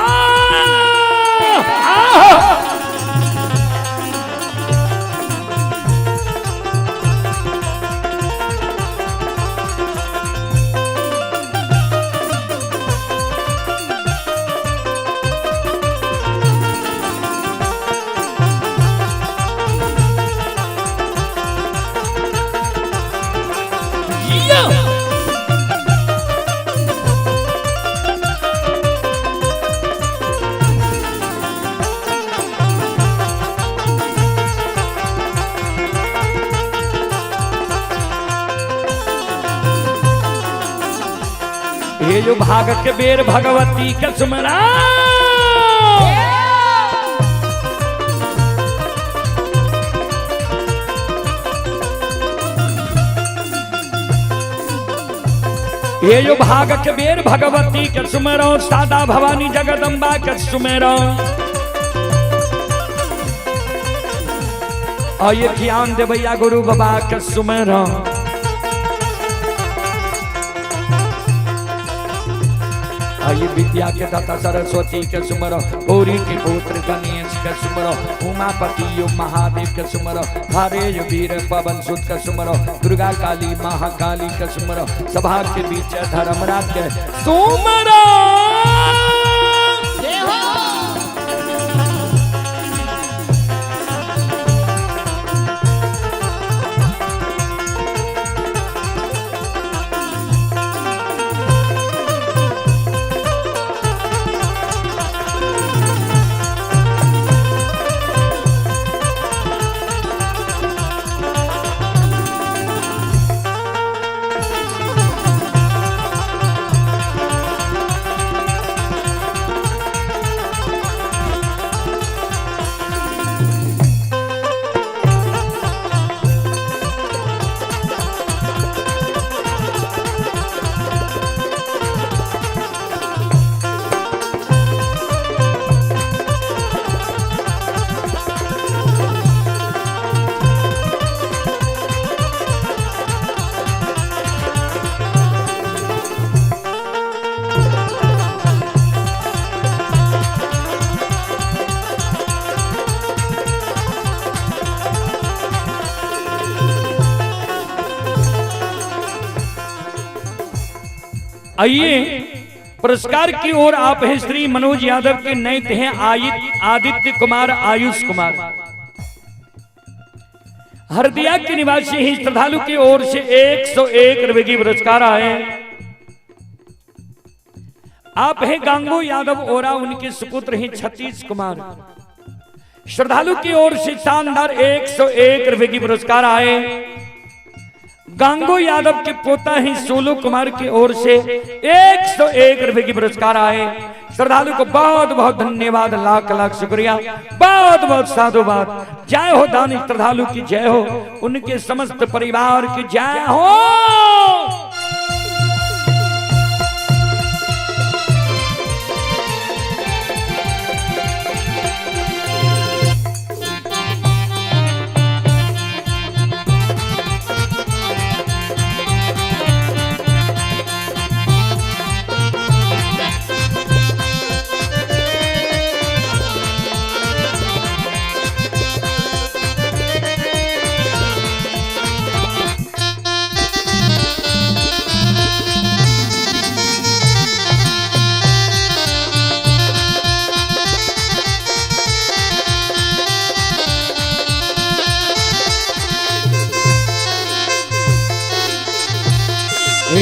ये जो भाग के बेर भगवती के सुमरा। ये जो भाग के बेर भगवती के सुमरो, सादा भवानी जगदम्बा के सुमेरो। और ये ज्ञान देवैया गुरु बाबा के सुमेरो। ये विद्या के दाता सरस्वती के सुमरो, गौरी के पुत्र गणेश के सुमरो, उमापति यो महादेव के सुमरो, हरे यो वीर पवन सुत के सुमरो, दुर्गा काली महाकाली के सुमरो, सभा के बीच धर्मराज के सुमरो। आइए पुरस्कार की ओर आप हैं श्री मनोज यादव के नैत हैं आदित्य कुमार आयुष कुमार हरदिया के निवासी ही श्रद्धालु की ओर से 101 रुपए की पुरस्कार आए। आप हैं गांगू यादव ओरा, उनके सुपुत्र हैं छत्तीस कुमार। श्रद्धालु की ओर से शानदार 101 रुपए की पुरस्कार आए। गांगू यादव के पोता ही सोलू कुमार की ओर से 101 रुपए की पुरस्कार आए। श्रद्धालु को बहुत बहुत धन्यवाद, लाख लाख शुक्रिया, बहुत बहुत साधुवाद। जय हो दानी श्रद्धालु की जय हो, उनके समस्त परिवार की जय हो।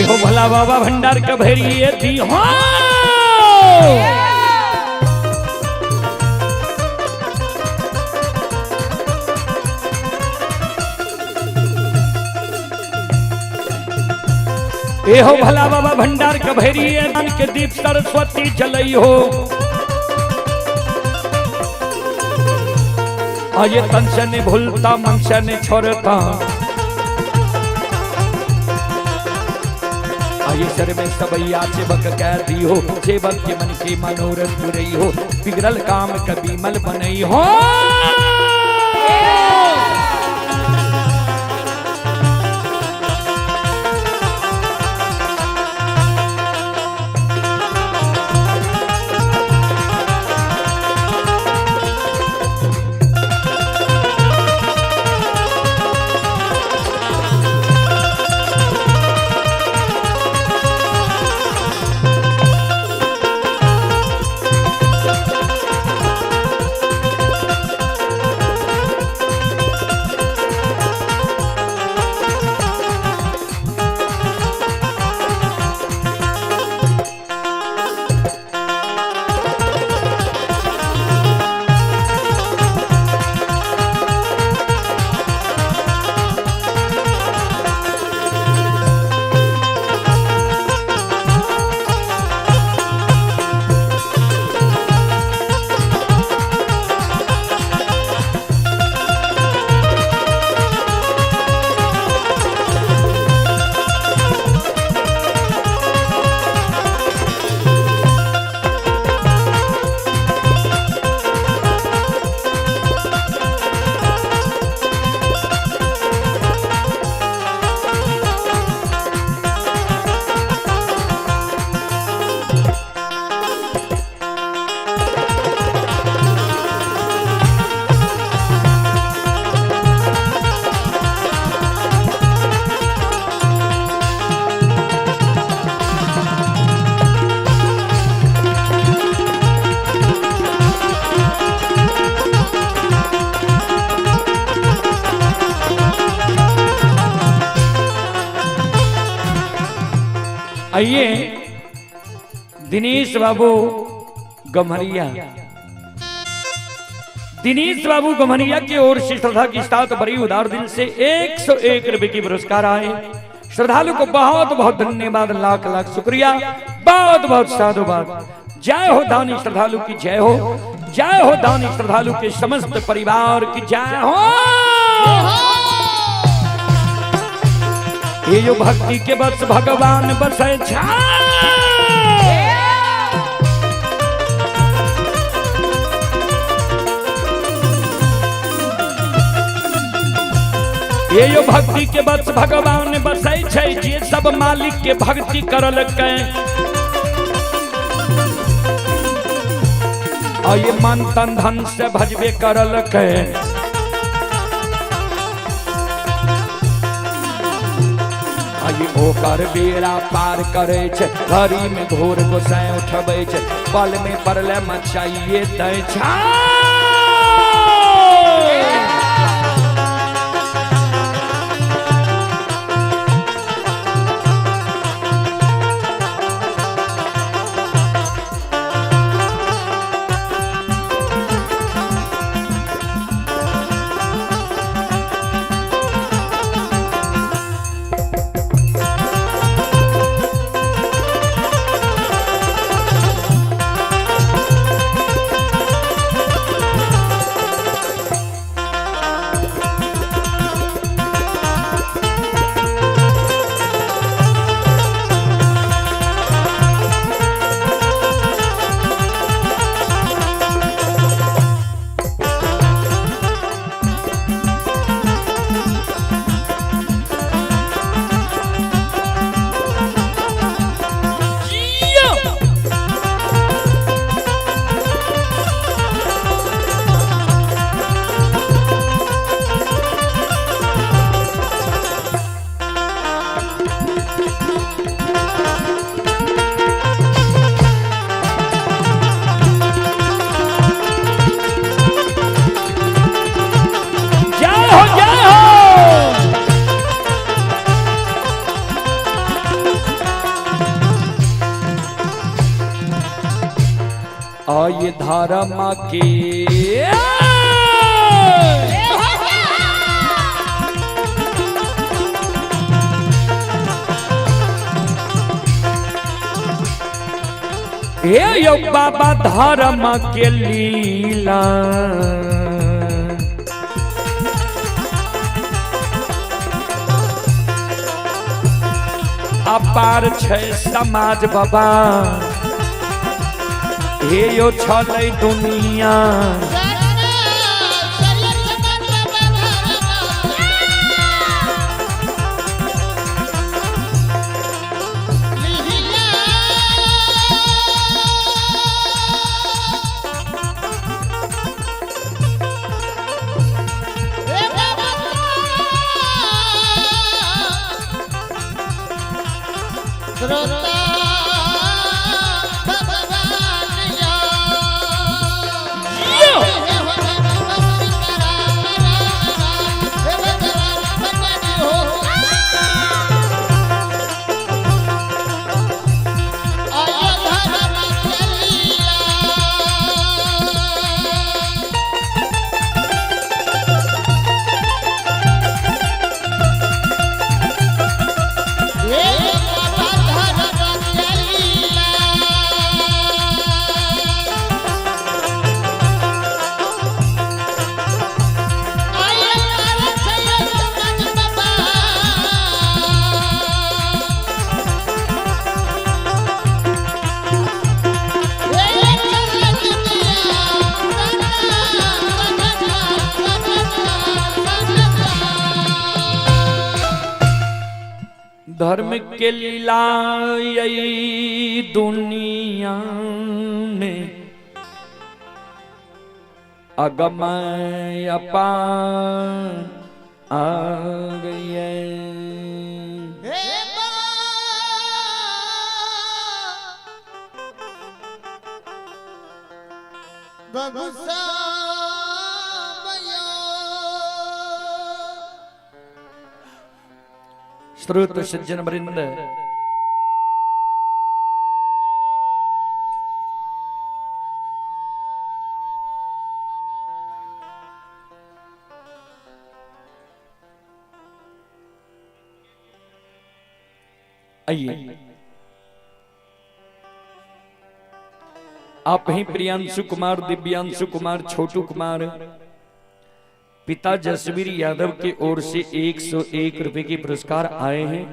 हो भोला बाबा भंडार का भैरिये थी हो। ये हो भला बाबा भंडार कभेरी दान के दीप सरस्वती जलई हो। ये तन से नहीं भूलता मन से नहीं छोड़ता। ये सर में सबैया चेबक कह दी हो, चेबक के मन के मनोरथ पुरई हो, बिगड़ल काम कभी मल बनई हो। आइए दिनेश बाबू गम्हरिया, दिनेश बाबू गम्हरिया की ओर से श्रद्धा के साथ बड़ी उदार दिल से 101 रुपए की पुरस्कार आए। श्रद्धालु को बहुत बहुत धन्यवाद, लाख लाख शुक्रिया, बहुत बहुत साधुवाद। जय हो दानी श्रद्धालु की जय हो, जय हो दानी श्रद्धालु के समस्त परिवार की जय हो। ये जो भक्ति के बस भगवान बसे छा। ये जो भक्ति के बस भगवान बसै छै, जे सब मालिक के भक्ति करलकै। आ ये मन तन धन से भजबे करलकै। ओकर बेड़ा पार करे छै, घड़ी में घोर गोसाई उठबै छै, पल में पड़ले मचाइए दै छै। आय धर्म के हे यो बाबा धर्म के लीला। अपार छै समाज बाबा, हे यो छलै दुनिया। धर्म के लीला यही दुनिया में अगम अपार आ गई। श्रोत सज्जन वृंद, आइए आप ही प्रियांशु कुमार, दिव्यांशु कुमार, छोटू कुमार, पिता जसवीर यादव के ओर से 101 रुपए के पुरस्कार आए हैं।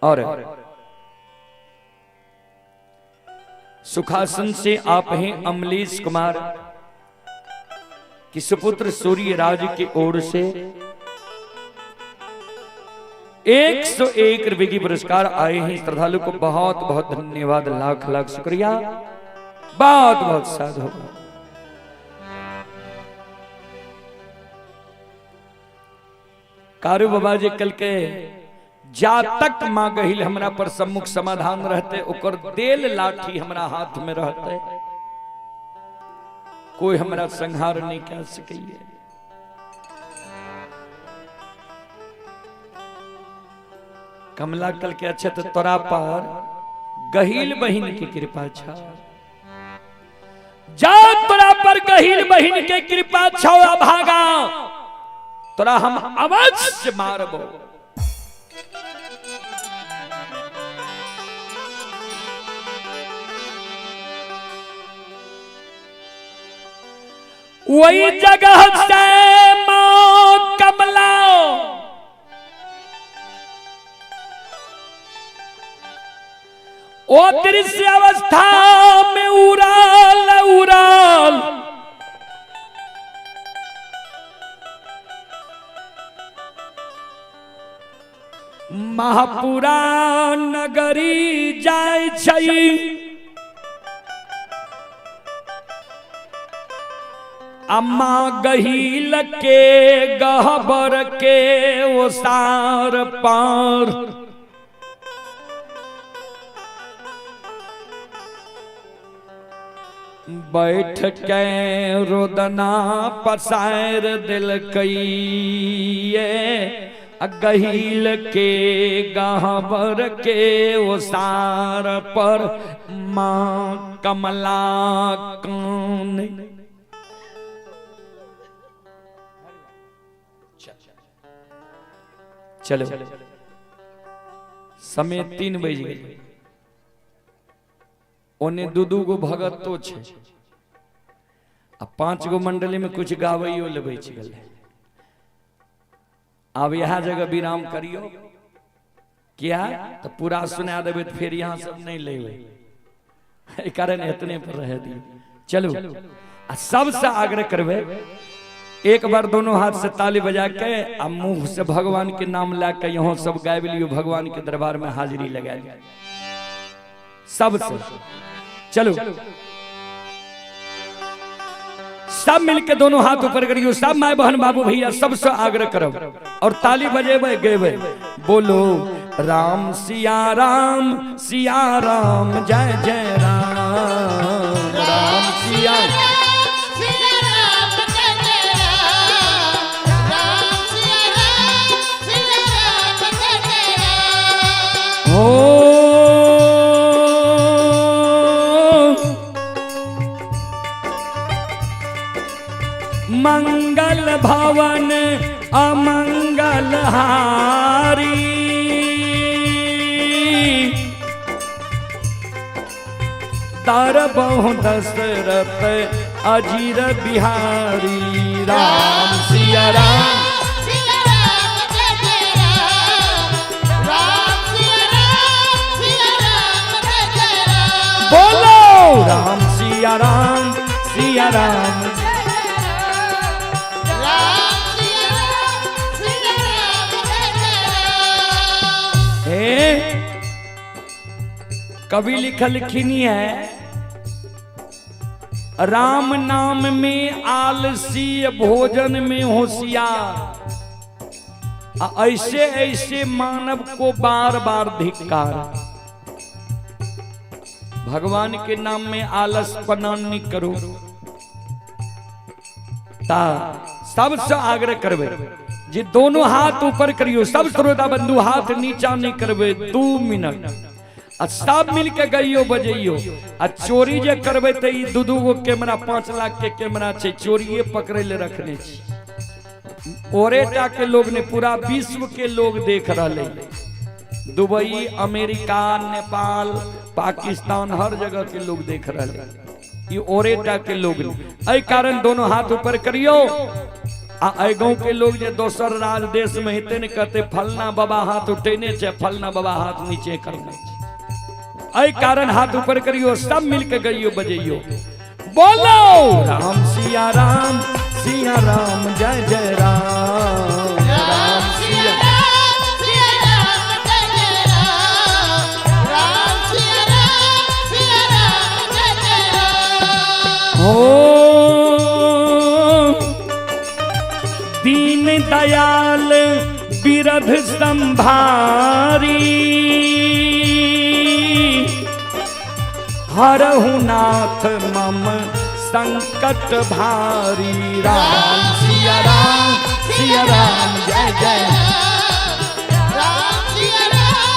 और सुखासन से आप हैं अमलेश कुमार कि सुपुत्र सूर्यराज के ओर से 101 रुपए की पुरस्कार आए हैं। श्रद्धालु को बहुत बहुत धन्यवाद, लाख लाख शुक्रिया, बहुत बहुत साधु। कारू बाबा जी कल के जा तक मां गहिल हमरा पर सम्मुख समाधान रहते, ओकर देल लाठी हमरा हाथ में रहते, कोई हमरा संहार नहीं कर सकिए। कमला कल के अच्छे तो तोरा पर गहिल बहिन की कृपा छा, जा तोरा पर गहिल बहिन के कृपा छा भागा तोरा हम अवश्य मारबो। वही जगह से मां कमला ओ दृश्य अवस्था में उड़ाल उड़ाल महापुरा नगरी जाय छै। अम्मा गहील के गहबर के ओसार पार बैठ के रोदना पसार दिल कई गहील के गहबर के ओसार पर माँ कमला कान। चलो समय 3 बज गए। ओने दू दू गो भगतो छै आ 5 गो मंडली में कुछ गावैयो ले बचि गेलै। आब इएह जगह विराम करियो, किया तो पूरा सुना देबै तऽ फेर यहाँ सब नहीं लेबै, एहि कारण एतने पर रह दियौ। चलू आ सबसे आग्रह करबै एक बार दोनों हाथ से ताली बजा के आ मुंह से भगवान के नाम ला के यहाँ सब गाबि लियो, भगवान के दरबार में हाजिरी लगा लियो सबसे। चलो सब मिलके दोनों हाथ ऊपर करियो, सब माय बहन बाबू भैया सबसे आग्रह करब और ताली बजेबै गेबै। बोलो राम सिया राम जय जय राम, राम सिया हो। मंगल भवन अमंगल हारी, तर बहु दशरथ अजीर बिहारी, राम सिया राम बोलो, राम सिया राम सिया राम। कवि लिखलखिन है राम नाम में आलसी भोजन में होशियार, ऐसे ऐसे मानव को बार बार धिक्कार। भगवान के नाम में आलसपना नहीं करो। ता सबसे आग्रह करबे जे दोनों हाथ ऊपर करियो, सब श्रोता बंधु हाथ नीचा नहीं करबे 2 मिनट आ सब मिलके गइयो बजैयो। आ चोरी जे करबे त ई दू दू गो कैमरा 5 लाख के कैमरा छै, चोरिए पकड़े ले रखने छी। ओरेटा के लोग ने पूरा विश्व के लोग देख रहे, दुबई, अमेरिका, नेपाल, पाकिस्तान, हर जगह के लोग देख रहे ई ओरेटा के लोग ने। एहि कारण दोनों हाथ ऊपर करियो। आ एहि गाँव के लोग जे दोसर राज देश में हेतै ने कहते फलना बाबा हाथ उठेने छै, फलना बाबा हाथ नीचे करने छै। एहि कारण हाथ ऊपर करियो, सब मिलके गइयो बजैयो। बोलो राम सिया राम जय जय राम, राम सिया हो। दीन दयाल बिरध संभारी, हरहु नाथ मम संकट भारी, राम सिया राम जय जय राम सिया राम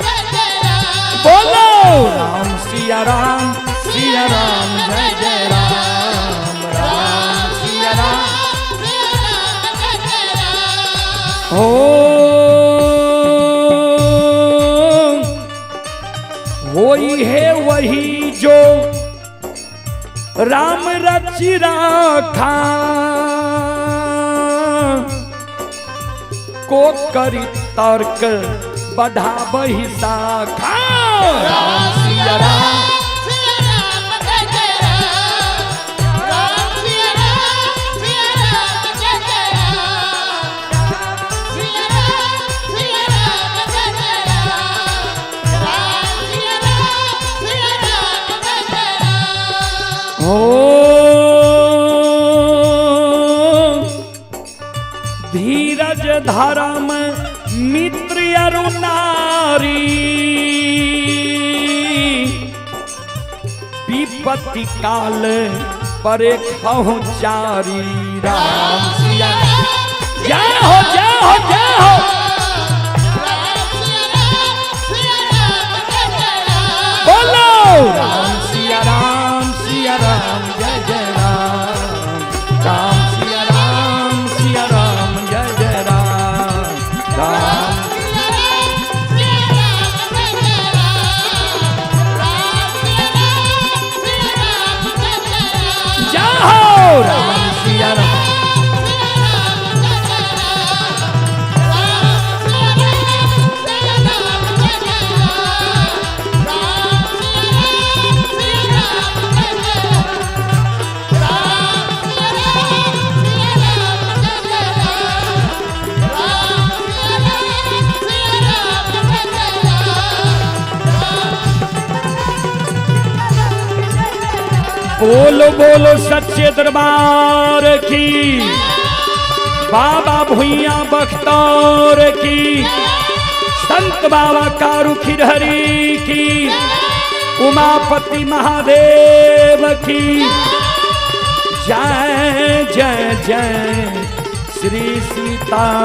जय जय राम। बोलो राम सिया राम जय जय राम, राम सिया राम जय जय राम। हो होई है वही जो राम रचि राखा, को करी तर्क बढ़ाबहि शाखा, राम सिया राम सिया राम जय जय राम, राम सिया राम जय जय राम, सिया राम जय जय राम, राम सिया राम जय जय राम। हो धीरज धर्म मित्र अरु नारी, विपत्ति काल परे खहु चारी, राम सिया जय हो जय हो जय हो। राम सिया राम जय जय राम। बोलो राम सिया राम जय जय राम, राम सिया राम जय जय राम, राम सिया राम जय जय राम, राम बोलो बोलो सच्चे दरबार की, बाबा भुइया बख्तौर की, संत बाबा कारू खिरहरी की, उमापति महादेव की जय जय जय श्री सीताराम।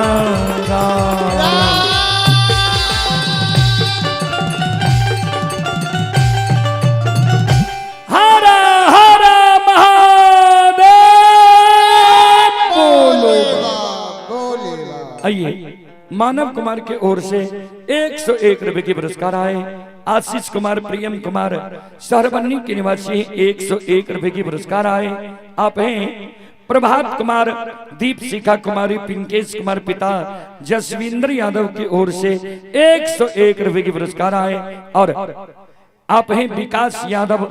हर हर महादेव बोलो। आइए मानव कुमार के ओर से 101 रुपए के पुरस्कार आए। आशीष कुमार, प्रियम कुमार शहरबन्नी के निवासी 101 रुपए की पुरस्कार आए। आप हैं प्रभात कुमार, दीप शिखा कुमारी, पिंकेश कुमार पिता जसविंद्र यादव की ओर से 101 रुपए की पुरस्कार आए। और आप हैं विकास यादव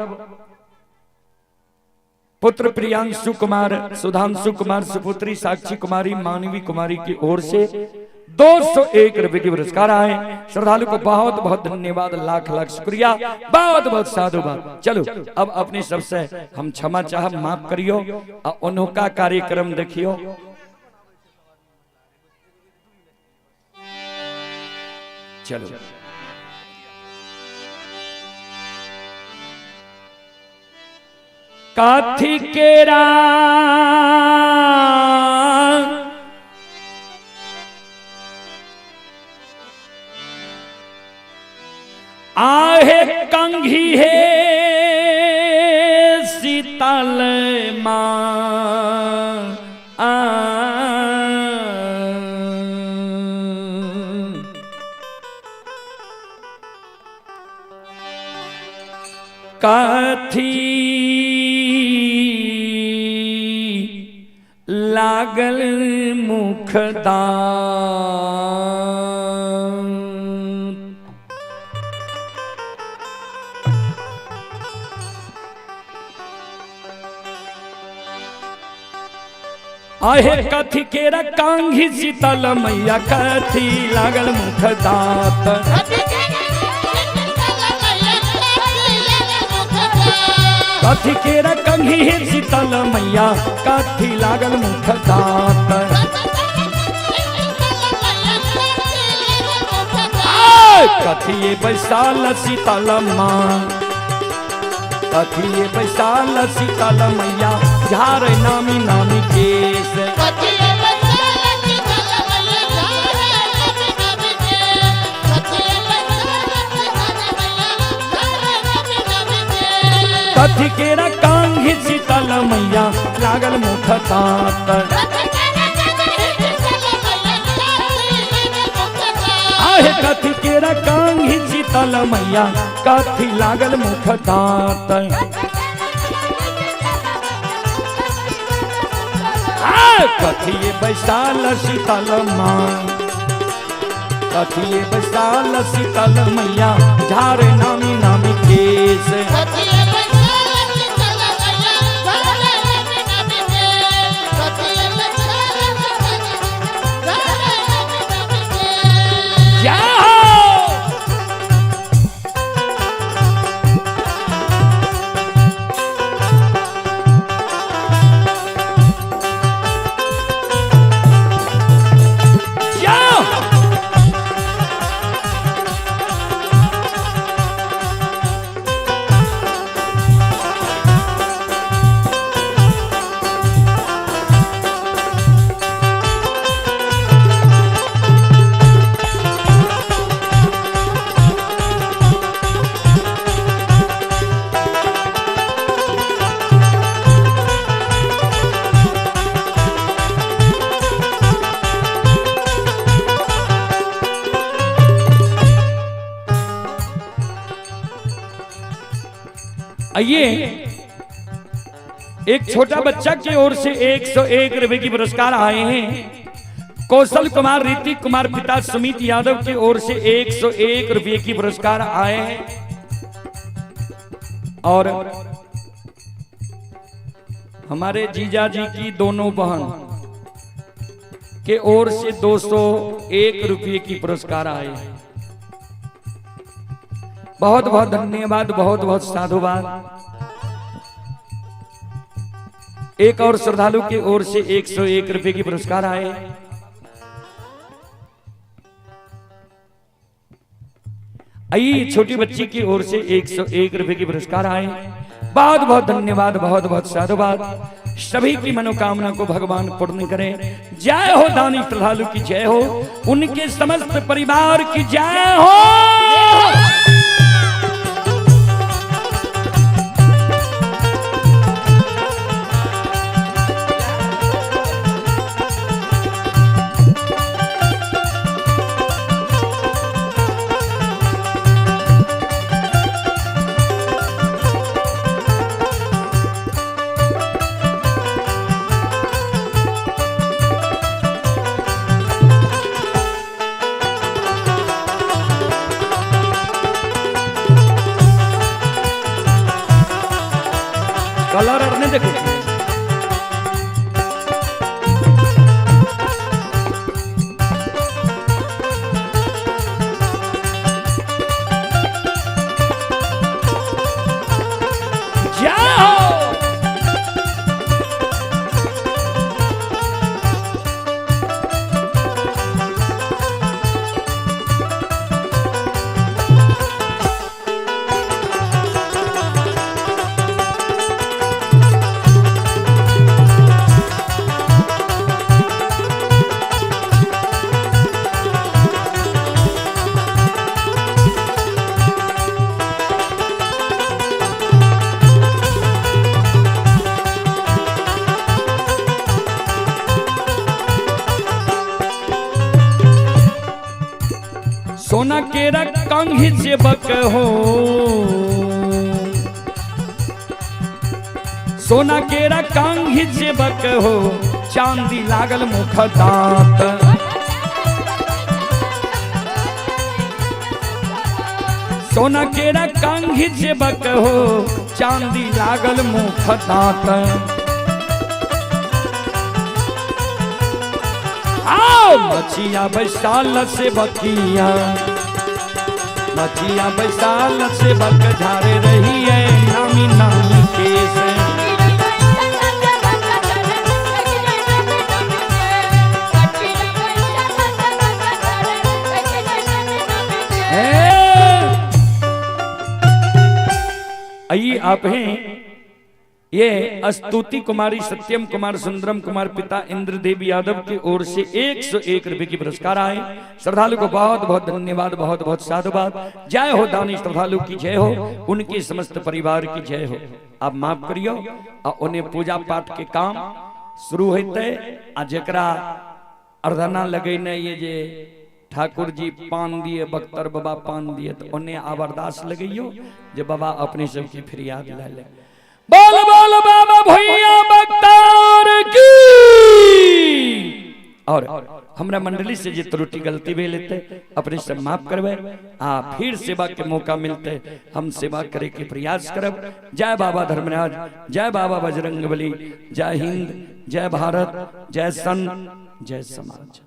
पुत्र प्रियांशु कुमार, सुधांशु कुमार, सुपुत्री साक्षी कुमारी, मानवी कुमारी की ओर से 201 रुपए के पुरस्कार आए। श्रद्धालु को बहुत बहुत धन्यवाद, लाख लाख शुक्रिया, बहुत बहुत साधुवाद। चलो अब अपने सबसे हम क्षमा चाह, माफ करियो और उनका कार्यक्रम देखियो। चलो काथी केरा आहे कंघी है शीतल मां आ काथी लागल मुखदान। आहे कथी केरा कांघी शीतल मैया कथी लागल मुख दांत। कथी केरा कंघी शीतल मैया कथी लागल मुख दांत। कथी बैसाल शीतल माँ, कथी बैसाल शीतल मैया झार नामी नामी केस। कथी केरा कांघी शीतल मैया लागल मुख दांत। आहे कथी केरा कांघी शीतल मैया कथी लागल मुख दांत। कथी बैसाल शीतल माँ, कथी बैसाल शीतल मैया झार नामी नामी केस। आइए एक छोटा बच्चा की ओर से 101 रुपए की पुरस्कार आए हैं। कौशल कुमार, ऋतिक कुमार पिता सुमित यादव की ओर से 101 रुपए की पुरस्कार आए हैं। और हमारे जीजा जी की दोनों बहन के ओर से 201 रुपए की पुरस्कार आए हैं। बहुत बहुत धन्यवाद, बहुत बहुत साधुवाद। एक और श्रद्धालु की ओर से 101 रुपए की पुरस्कार आए। आई छोटी बच्ची की ओर से 101 रुपए की पुरस्कार आए। बहुत बहुत धन्यवाद, बहुत बहुत साधुवाद। सभी की मनोकामना को भगवान पूर्ण करें। जय हो दानी श्रद्धालु की जय हो, उनके समस्त परिवार की जय हो। कलर और नहीं देखो। जाओ सोना केरा कंघी जेबक हो, सोना केरा कंघी जेबक हो, चांदी लागल मुख दांत। सोना केरा कंघी जेबक हो, चांदी लागल मुख दांत। आओ मछिया बैसाल से बकिया, मछिया बैसाल से बक झारे रही है नामी नामी केस। आइए आप हैं ये अस्तुति कुमारी सत्यम कुमार सुंदरम कुमार पिता इंद्रदेव यादव की ओर से 101 रुपए की पुरस्कार आए। श्रद्धालु को बहुत बहुत धन्यवाद, बहुत बहुत साधुवाद। जय हो दानी श्रद्धालु की जय हो, उनके समस्त परिवार की जय हो। आप माफ करियो और उन्हें पूजा पाठ के काम शुरू होते आ जकरा अर्धना लगेने ये जे ठाकुर जी पान दिए, बख्तर बाबा पान दिए, तो उन्हें आब अरदास लगइयो जे बाबा अपने सबकी फरियाद ले ले। बोल बोल बाबा भैया बख्तार की। और हमरा मंडली से जे त्रुटि गलती भी लेते अपने सब माफ करवे आ फिर सेवा के मौका मिलते हम सेवा करे के प्रयास करब। जय बाबा धर्मराज, जय बाबा बजरंगबली, जय हिंद, जय भारत, जय संत, जय समाज।